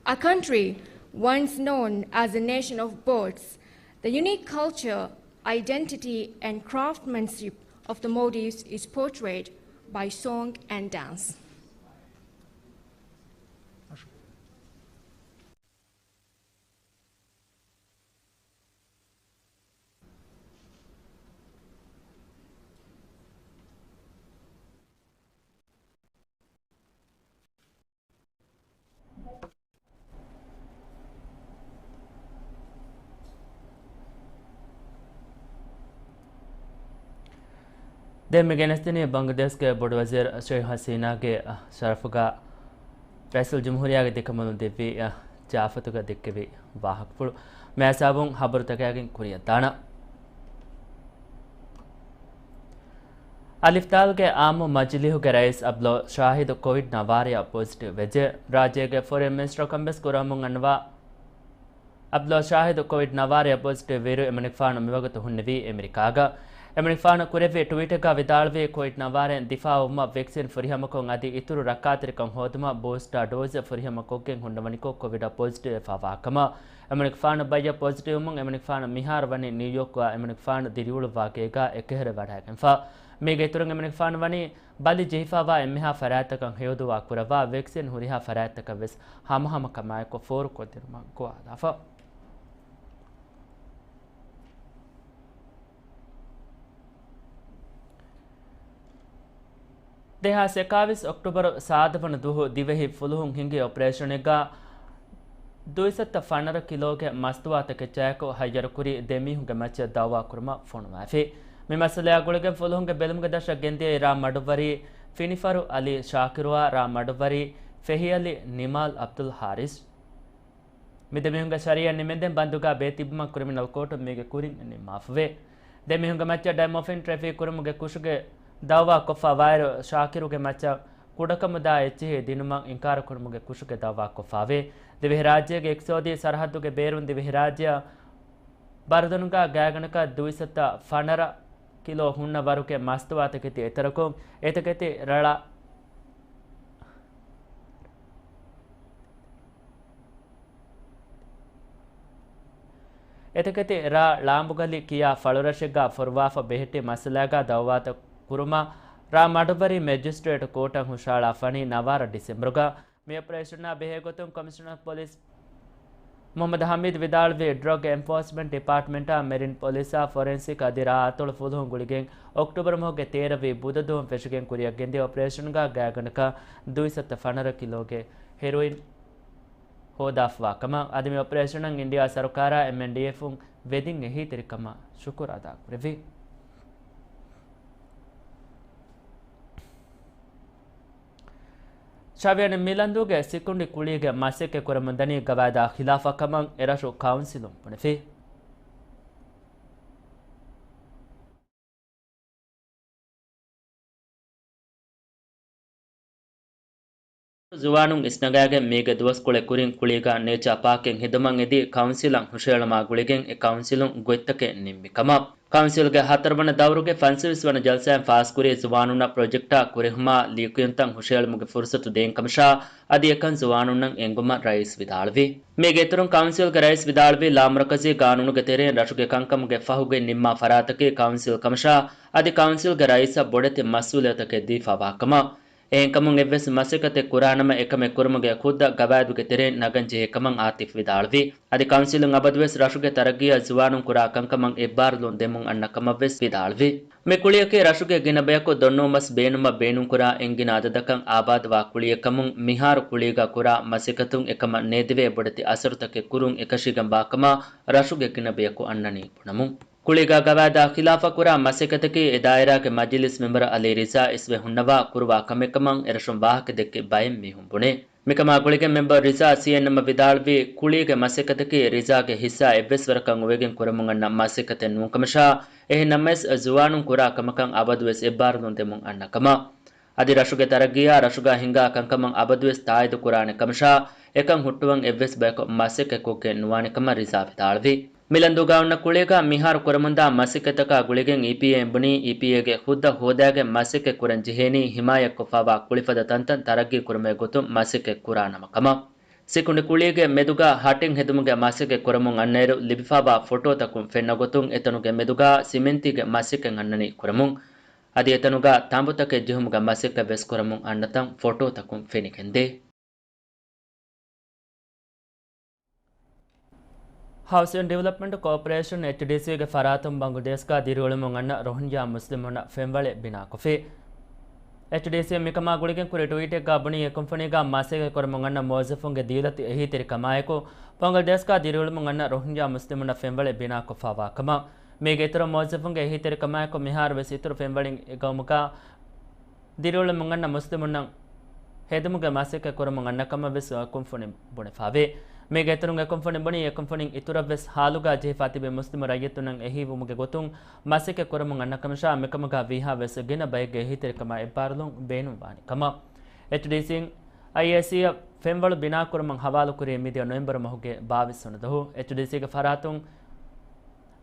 A country once known as a nation of boats, the unique culture, identity, and craftsmanship of the Maldives is portrayed by song and dance. ދެން މި ގެނެސްދިނީ ބަނގްލަދޭޝްގެ ބޮޑުވަޒީރު ޝޭޚް ހަސީނާގެ ޝަރަފުގަ ރައީސުލްޖުމްހޫރިއްޔާގެ ދެކަނބަލުން ދެއްވި ޖާފަތުގަ ދެއްކެވި ވާހަކަފުޅު. މި ހިސާބުން ހަބަރުތަކާގެން ކުރިއަށް ދާނަން. އަލިފްދާލްގެ އާއްމު މަޖިލީހުގެ ރައީސް އަބްދުﷲ ޝާހިދު ކޮވިޑް ނަވާރަޔަށް ޕޮޒިޓިވް ވެއްޖެ. ރާއްޖޭގެ ފޮރިން މިނިސްޓަރކަން ވެސް ކުރަމުން އަންނަވާ އަބްދުﷲ ޝާހިދު ކޮވިޑް ނަވާރަޔަށް ޕޮޒިޓިވް ވިއިރު އެމަނިކުފާނު މިވަގުތު ހުންނެވީ އެމެރިކާގަ. އެމަނިކުފާނު ކުރެއްވި ޓްވީޓެއްގަ ވިދާޅުވީ، ކޮވިޑް ނަވާރައިން ދިފާއުވުމަށް ވެކްސިން ފުރިހަމަކޮށް އަދި އިތުރު ރައްކާތެރިކަން ހޯދުމަށް ބޫސްޓާ ޑޯޒެއް ފުރިހަމަކޮށްގެން ހުންނަވަނިކޮށް ކޮވިޑަށް ޕޮޒިޓިވް ވެފަ ވާކަމަށް އެމަނިކުފާނު ބައްޔަށް ޕޮޒިޓިވްވުމުން އެމަނިކުފާނު މިހާރު ވަނީ ނިއުޔޯކްގަ އެމަނިކުފާނު ދިރިއުޅުއްވާ ގޭގަ އެކަހެރެ ވަޑައިގެންފަ. މީގެ އިތުރުން އެމަނިކުފާނު ވަނީ ބަލި ޖެހިފައިވާ އެންމެހާ ފަރާތްތަކަށް ހެޔޮދުވާ ކުރައްވާ، ވެކްސިން ހުރިހާ ފަރާތްތަކަށް ވެސް ހަމަހަމަކަމާއެކު ފޯރުކޮށްދިނުމަށް ގޮވާލާފަ. ދެހާސް އެކާވީސް އޮކްޓޫބަރު ސާދަވަނަ ދުވަހު ދިވެހި ފުލުހުން ހިންގި އޮޕަރޭޝަނެއްގަ ދުއިސައްތަ ފަނަރަ ކިލޯގެ މަސްތުވާތަކެއްޗާއެކު ހައްޔަރުކުރި ދެ މީހުންގެ މައްޗަށް ދައުވާކުރުމަށް ފޮނުވާފި. މި މައްސަލައާ ގުޅިގެން ފުލުހުންގެ ބެލުމުގެ ދަށަށް ގެންދިޔައީ ރ. މަޑުއްވަރީ ފިނިފަރު އަލީ ޝާކިރުއާ ރ. މަޑުއްވަރީ ފެހިއަލި ނިމާލް އަބްދުލް ހާރިސް. މި ދެމީހުންގެ ޝަރީއަތް ނިމެންދެން ބަންދުގަ ބޭތިއްބުމަށް ކްރިމިނަލް ކޯޓުން މީގެ ކުރިން ނިންމާފަވޭ. ދެމީހުންގެ މައްޗަށް ޑައިމޮފިން ޓްރެފިކް ކުރުމުގެ ކުށުގެ ދައުވާ ކޮށްފަ ވާއިރު، ޝާކިރުގެ މައްޗަށް ކުޑަކަމުދާ އެއްޗިހި ދިނުމަށް އިންކާރު ކުރުމުގެ ކުށުގެ ދައުވާ ކޮށްފަވޭ. ދިވެހިރާއްޖޭގެ އިޤްތިޞާދީ ސަރަހައްދުގެ ބޭރުން ދިވެހިރާއްޖެއަށް ބަރުދަނުގަ ގާތްގަނޑަކަށް ދުއިސައްތަ ފަނަރަ ކިލޯ ހުންނަ ވަރުގެ މަސްތުވާތަކެތި އެތަރަކުން އެތަކެތި ރަޅަ އެތަކެތި ރ. ޅާނބުގަލި ކިޔާ ފަޅުރަށެއްގަ ފޮރުވާފަ ބެހެއްޓި މައްސަލާގަ ދައުވާތައް ކުރުމަށް ރ. މަޑުއްވަރީ މެޖިސްޓްރޭޓް ކޯޓަށް ހުށަހަޅާ ފަނީ ނަވާރަ ޑިސެމްބަރުގަ. މި އޮޕަރޭޝަނާ ބެހޭގޮތުން ކޮމިޝަނަރ ޕޮލިސް މުޙައްމަދު ޙަމީދު ވިދާޅުވީ، ޑްރަގް އެންފޯސްމަންޓް ޑިޕާޓްމަންޓާ، މެރިން ޕޮލިސާ، ފޮރެންސިކް އަދި ރ. އަތޮޅު ފުލުހުން ގުޅިގެން އޮކްޓޫބަރު މަހުގެ ތޭރަ ވީ ބުދަ ދުވަހުން ފެށިގެން ކުރިއަށް ގެންދިޔަ އޮޕަރޭޝަންގަ ގާތްގަނޑަކަށް ދުއިސައްތަ ފަނަރަ ކިލޯގެ ހެރޮއިން ހޯދާފަވާ ކަމަށް. އަދި މި އޮޕަރޭޝަނަށް އިންޑިއާ ސަރުކާރާ އެމްއެންޑީއެފުން ވެދިން އެހީތެރިކަމަށް ޝުކުރު އަދާކުރެއްވި. ޝަވިޔަނި މިލަންދޫގެ ސިކުނޑި ކުޅީގެ މަސައްކަތް ކުރަމުންދަނީ ގަވާއިދާ ޚިލާފަށް ކަމަށް އެރަށު ކައުންސިލުން ބުނެފި. ޒުވާނުން އިސްނަގާގެން މީގެ ދުވަސްކޮޅެއް ކުރިން ކުޅީގަ ނޭޗާ ޕާކެއް ހެދުމަށް އެދި ކައުންސިލަށް ހުށަހެޅުމާ ގުޅިގެން އެ ކައުންސިލުން ގޮތްތަކެއް ނިންމި ކަމަށް. ކައުންސިލްގެ ހަތަރުވަނަ ދައުރުގެ ފަންސަވީސް ވަނަ ޖަލްސާއިން ފާސްކުރީ ޒުވާނުންނަށް ޕްރޮޖެކްޓާ ކުރެހުމާ ލިޔެކިޔުންތައް ހުށަހެޅުމުގެ ފުރުސަތު ދޭން ކަމަށާ، އަދި އެކަން ޒުވާނުންނަށް އެނގުމަށް ރައީސް ވިދާޅުވި. މީގެ އިތުރުން ކައުންސިލްގެ ރައީސް ވިދާޅުވީ، ލާމަރުކަޒީ ގާނޫނުގެ ތެރެއިން ރަށުގެ ކަންކަމުގެ ފަހުގައި ނިންމާ ފަރާތަކީ ކައުންސިލް ކަމަށާ، އަދި ކައުންސިލްގެ ރައީސަށް ބޮޑެތި މަސްއޫލިއްޔަތަކެއް ދީފަވާ ކަމަށް. އެހެންކަމުން އެއްވެސް މަސައްކަތެއް ކުރާނަމަ އެކަމެއް ކުރުމުގެ ހުއްދަ ގަވާއިދުގެ ތެރެއިން ނަގަން ޖެހޭ ކަމަށް އާތިފް ވިދާޅުވި. އަދި ކައުންސިލުން އަބަދުވެސް ރަށުގެ ތަރައްގީއަށް ޒުވާނުން ކުރާ ކަންކަމަށް އެއްބާރުލުން ދެމުން އަންނަ ކަމަށްވެސް ވިދާޅުވި. މި ކުޅިއަކީ ރަށުގެ ގިނަ ބަޔަކު ދޮންނަވަން މަސް ބޭނުމަށް ބޭނުންކުރާ އެންގިނަ އަދަދަކަށް އާބާދުވާ ކުޅިއެއް ކަމުން، މިހާރު ކުޅީގަ ކުރާ މަސައްކަތުން އެކަމަށް ނޭދެވޭ ބޮޑެތި އަސަރުތަކެއް ކުރުން އެކަށީގެންވާ ކަމަށް ރަށުގެ ގިނަ ބަޔަކު އަންނަނީ ބުނަމުން. ކުޅީގަ ގަވާއިދާ ޚިލާފަށް ކުރާ މަސައްކަތަކީ އެ ދާއިރާގެ މަޖިލިސް މެމްބަރު އަލީ ރިޒާ އިސްވެ ހުންނަވާ ކުރުވާ ކަމެއް ކަމަށް އެރަށުން ވާހަކަ ދެއްކި ބައެއް މީހުން ބުނޭ. މިކަމާ ގުޅިގެން މެމްބަރު ރިޒާ ސީއެންއެމްއަށް ވިދާޅުވީ، ކުޅީގެ މަސައްކަތަކީ ރިޒާގެ ހިއްސާ އެއްވެސް ވަރަކަށް އޮވެގެން ކުރަމުން އަންނަ މަސައްކަތެއް ނޫން ކަމަށާ، އެހެން ނަމަވެސް ޒުވާނުން ކުރާ ކަމަކަށް އަބަދުވެސް އެއްބާރުލުން ދެމުން އަންނަ ކަމަށް. އަދި ރަށުގެ ތަރައްގީއާ ރަށުގަ ހިނގާ ކަންކަމަށް އަބަދުވެސް ތާއީދު ކުރާނެ ކަމަށާ، އެކަން ހުއްޓުވަން އެއްވެސް ބަޔަކު މަސައްކަތް ކޮށްގެން ނުވާނެ ކަމަށް ރިޒާ ވިދާޅުވި. މިލަންދޫގަ އޮންނަ ކުޅީގަ މިހާރު ކުރަމުންދާ މަސައްކަތްތަކާ ގުޅިގެން އީޕީއޭއިން ބުނީ، އީޕީއޭގެ ހުއްދަ ހޯދާގެން މަސައްކަތް ކުރަން ޖެހޭނީ ހިމާޔަތްކޮށްފައިވާ ކުޅިފަދަ ތަންތަން ތަރައްގީ ކުރުމުގެ ގޮތުން މަސައްކަތް ކުރާ ނަމަ ކަމަށް. ސިކުނޑި ކުޅީގެ މެދުގަ ހަޓިން ހެދުމުގެ މަސައްކަތް ކުރަމުން އަންނައިރު ލިބިފައިވާ ފޮޓޯތަކުން ފެންނަ ގޮތުން އެތަނުގެ މެދުގަ ސިމެންތީގެ މަސައްކަތް އަންނަނީ ކުރަމުން. އަދި އެތަނުގަ ތަނބުތަކެއް ޖެހުމުގެ މަސައްކަތް ވެސް ކުރަމުން އަންނަތަން ފޮޓޯތަކުން ފެނިގެންދޭ. ހައުސިން ޑިވެލޮޕްމަންޓް ކޯޕަރޭޝަން، އެޗްޑީސީގެ ފަރާތުން ބަނގުލަދޭޝްގަ ދިރިއުޅެމުން އަންނަ ރޮހިންޖާ މުސްލިމުންނަށް ފެންވަޅެއް ބިނާކޮށްފި. އެޗްޑީސީ މިކަމާ ގުޅިގެން ކުރި ޓްވީޓެއްގަ ބުނީ، އެ ކުންފުނީގަ މަސައްކަތް ކުރަމުން އަންނަ މުވައްޒަފުންގެ ދީލަތި އެހީތެރިކަމާއެކު، ބަނގުލަދޭޝްގަ ދިރިއުޅެމުން އަންނަ ރޮހިންޖާ މުސްލިމުންނަށް ފެންވަޅެއް ބިނާކޮށްފައިވާ ކަމަށް. މީގެ އިތުރަށް މުވައްޒަފުންގެ އެހީތެރިކަމާއެކު، މިހާރު ވެސް އިތުރު ފެންވަޅިން އެ ގައުމުގަ ދިރިއުޅެމުން އަންނަ މުސްލިމުންނަށް ހެދުމުގެ މަސައްކަތް ކުރަމުން އަންނަ ކަމަށް ވެސް ކުންފުނިން ބުނެފައިވޭ. މީގެ އިތުރުން އެ ކުންފުނިން ބުނީ، އެ ކުންފުނިން އިތުރަށް ވެސް ހާލުގަ ޖެހިފަ ތިބި މުސްލިމު ރައްޔިތުންނަށް އެހީވުމުގެ ގޮތުން މަސައްކަތް ކުރަމުން އަންނަ ކަމަށާ، މިކަމުގަ ވީހާ ވެސް ގިނަ ބައެއްގެ އެހީތެރިކަމާ އެއްބާރުލުން ބޭނުންވާނެ ކަމަށް. އެޗްޑީސީން އައިއޭސީއަށް ފެންވަޅު ބިނާކުރުމަށް ހަވާލުކުރީ މިދިޔަ ނޮވެމްބަރު މަހުގެ ބާވީސް ވަނަ ދުވަހު. އެޗްޑީސީގެ ފަރާތުން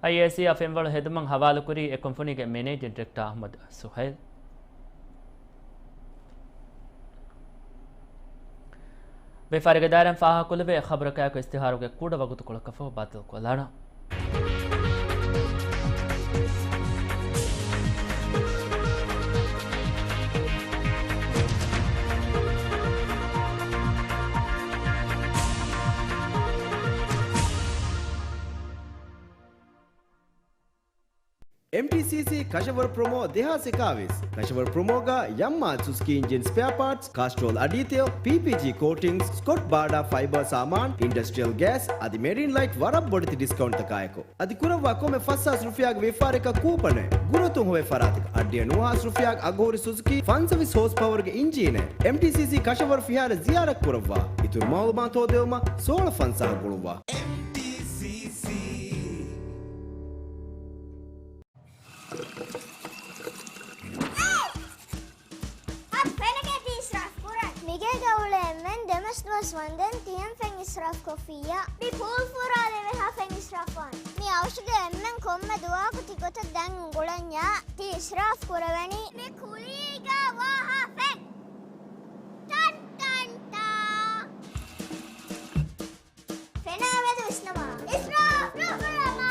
އައިއޭސީއަށް ފެންވަޅު ހެދުމަށް ހަވާލުކުރީ އެ ކުންފުނީގެ މެނޭޖިން ޑިރެކްޓަރ އަޙްމަދު ސުހައިލް. ވިޔަފާރިގެ ދާއިރާއިން ފާހަގަކޮށްލެވޭ ޚަބަރަކާއެކު އިޝްތިހާރުގެ ކުޑަ ވަގުތުކޮޅަކަށްފަހު ބައްދަލުކޮށްލާނަން. އެމްޓީސީސީ ކަށަވަރު ޕްރޮމޯ ދެހާސް އެކާވީސް. ކަށަވަރު ޕްރޮމޯގަ ޔަމްމާ ސުޒުކީ އިންޖިން ސްޕެއާ ޕާޓްސް، ކާސްޓްރޯލް އަޑީތެލް، ޕީޕީޖީ ކޯޓިންގްސް، ސްކޮޓް ބާޑާ ފައިބަރ ސާމާން، އިންޑަސްޓްރިއަލް ގޭސް އަދި މެރިން ލައިޓް ވަރަށް ބޮޑެތި ޑިސްކައުންޓްތަކާއެކު. އަދި ކުރައްވާ ކޮންމެ ފަސް ހާސް ރުފިޔާގެ ވިޔަފާރިއަކަށް ކޫޕަނެއް، ގުރަތުން ހޮވޭ ފަރާތަކަށް އަށްޑިހަ ނުވަ ހާސް ރުފިޔާގެ އަގުހުރި ސުޒުކީ ފަންސަވީސް ހޯސް ޕަވަރުގެ އިންޖީނެއް. އެމްޓީސީސީ ކަށަވަރު ފިހާރަ ޒިޔާރަތް ކުރައްވާ. އިތުރު މައުލޫމާތު ހޯދެވުމަށް ސޯޅަ ފަންސާހަށް ގުޅުއްވާ. އަދި ފެނަކޭ ތި އިސްރާފް ކުރަން. މިގޭގަ އުޅޭ އެންމެން ދެމަސް ދުވަސް ވަންދެން ތިހެން ފެން އިސްރާފް ކޮށްފިއްޔާ. މި ޕޫލް ފުރާލެވޭ ހާ ފެން އިސްރާފް ވާން. މި އައުޝުގެ އެންމެން ކޮންމެ ދުވަހަކު ތި ގޮތަށް ދަން އުނގުޅަންޏާ ތި އިސްރާފް ކުރެވެނީ. މި ކުޅީގަ ވާހާ ފެން. ޓަން ޓަން ޓާ. ފެނާ މެދު ވިސްނަމާ. އިސްރާފް ނުކުރަމާ.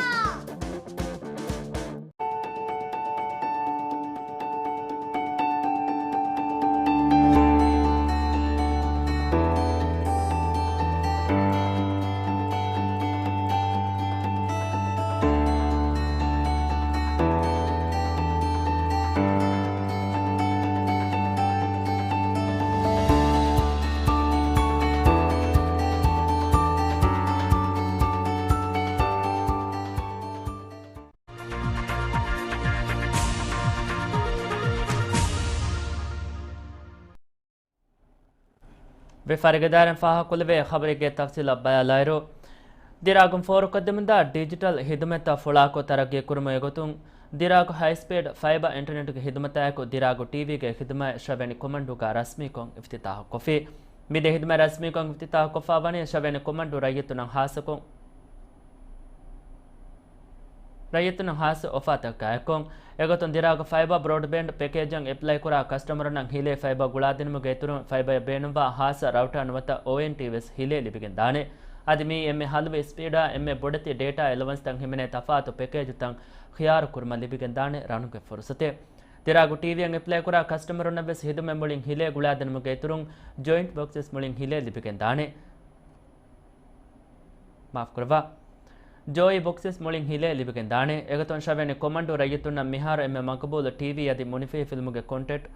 ވިޔަފާރިގެ ދާއިރާއިން ފާހަގަކުރެވޭ ޚަބަރެއްގެ ތަފްސީލަށް ބަލާލާއިރު، ދިރާގުން ފޯރުކޮށްދެމުންދާ ޑިޖިޓަލް ހިދުމަތްތައް ފުޅާކޮށް ތަރައްގީ ކުރުމުގެ ގޮތުން، ދިރާގު ހައިސްޕީޑް ފައިބަ އިންޓަރނެޓްގެ ހިދުމަތާއެކު ދިރާގު ޓީވީގެ ހިދުމަތް ޝަވެނި ކޮމަންޑުގަ ރަސްމީކޮށް އިފްތިތާހުކޮށްފި. މިދެ ހިދުމަތް ރަސްމީކޮށް އިފްތިތާހުކޮށްފަ ވަނީ ޝަވެނި ކޮމަންޑު ރައްޔިތުންނަށް ހާއްސަކޮށް، ރައްޔިތުންނަށް ހާއްސަ އޮފާތަކާއެކު. އެގޮތުން ދިރާގު ފައިބަ ބްރޯޑްބޭންޑް ޕެކޭޖަށް އެޕްލައިކުރާ ކަސްޓަމަރުންނަށް ހިލޭ ފައިބަ ގުޅާދިނުމުގެ އިތުރުން ފައިބަޔަށް ބޭނުންވާ ހާއްސަ ރައުޓާ ނުވަތަ އޯއެންޓީވެސް ހިލޭ ލިބިގެންދާނެ. އަދި މިއީ އެންމެ ހަލުވި ސްޕީޑާ އެންމެ ބޮޑެތި ޑޭޓާ އެލަވަންސްތައް ހިމެނޭ ތަފާތު ޕެކޭޖުތައް ޚިޔާރު ކުރުމަށް ލިބިގެންދާނެ ރަނުގެ ފުރުސަތެއް. ދިރާގު ޓީވީއަށް އެޕްލައިކުރާ ކަސްޓަމަރުންނަށްވެސް ހިދުމަތް މުޅިން ހިލޭ ގުޅާދިނުމުގެ އިތުރުން ޖޯއިންޓް ބޮކްސެސް މުޅިން ހިލޭ ލިބިގެންދާނެ. މާފުކުރައްވާ. ޖޯއި ބޮކްސެސް މުޅިން ހިލޭ ލިބިގެންދާނެ. އެގޮތުން ޝަވެނި ކޮމަންޑު ރައްޔިތުންނަށް މިހާރު އެންމެ މަގުބޫލު ޓީވީ އަދި މުނިފީ ފިލްމުގެ ކޮންޓެންޓް،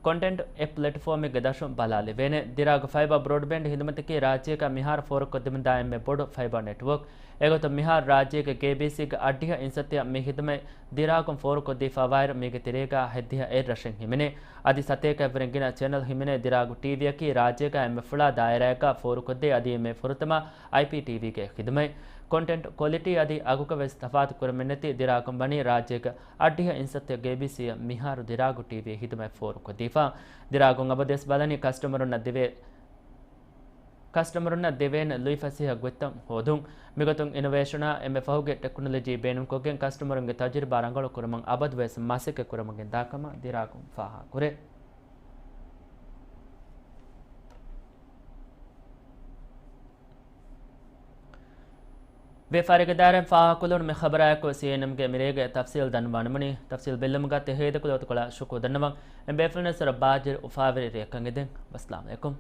ކޮންޓެންޓް އެޕް ޕްލެޓްފޯމެއްގެ ދަށުން ބަލާލެވޭނެ. ދިރާގު ފައިބަ ބްރޯޑްބޭންޑް ހިދުމަތަކީ ރާއްޖޭގަ މިހާރު ފޯރުކޮށްދެމުންދާ އެންމެ ބޮޑު ފައިބަ ނެޓްވޯކް. އެގޮތުން މިހާރު ރާއްޖޭގެ ގޭބީސީގެ އަށްޑިހަ އިންސައްތައަށް މި ހިދުމަތް ދިރާގުން ފޯރުކޮށްދީފަވާއިރު، މީގެ ތެރޭގަ ހަތްދިހަ އެއް ރަށެއް ހިމެނޭ. އަދި ސަތޭކައަށްވުރެ ގިނަ ޗެނަލް ހިމެނޭ. ދިރާގު ޓީވީއަކީ ރާއްޖޭގަ އެންމެ ފުޅާ ދާއިރާއެއްގަ ފޯރުކޮށްދޭ އަދި އެންމެ ފުރަތަމަ އައިޕީޓީވީގެ ޚިދުމަތް. ކޮންޓެންޓް ކޮލިޓީ އަދި އަގުގަވެސް ތަފާތު ކުރަމެއްނެތި ދިރާގުން ވަނީ ރާއްޖޭގެ އަށްޑިހަ އިންސައްތަ ގޭބީސީއަށް މިހާރު ދިރާގު ޓީވީ ހިދުމަތް ފޯރުކޮށްދީފަ. ދިރާގުން އަބަދުވެސް ބަލަނީ ކަސްޓަމަރުންނަށް ދެވޭ ކަސްޓަމަރުންނަށް ދެވޭނެ ލުއިފަސޭހަ ގޮތްތައް ހޯދުން. މިގޮތުން އިނޮވޭޝަނާ އެންމެ ފަހުގެ ޓެކްނޮލޮޖީ ބޭނުންކޮށްގެން ކަސްޓަމަރުންގެ ތަޖުރިބާ ރަނގަޅު ކުރުމަށް އަބަދުވެސް މަސައްކަތް ކުރަމުން ގެންދާ ކަމަށް ދިރާގުން ފާހަގަކުރޭ. ވިޔަފާރިގެ ދާއިރާއިން ފާހަގަކުރެވުނު މި ޚަބަރާއެކު ސީއެންއެމްގެ މިރޭގެ ތަފްސީލް ދަންނަވާނަމުނީ، ތަފްސީލް ބެއްލުމުގަ ތެހޭދަކުލަވަތުކޮޅާ ޝުކުރު ދަންނަވަން. އެން ބޭފުޅުންނަށް ބާއްޖަވެރި އުފާވެރި ރެއަކަށް އެދެން. ވައްސަލާމް އަލައިކުމް.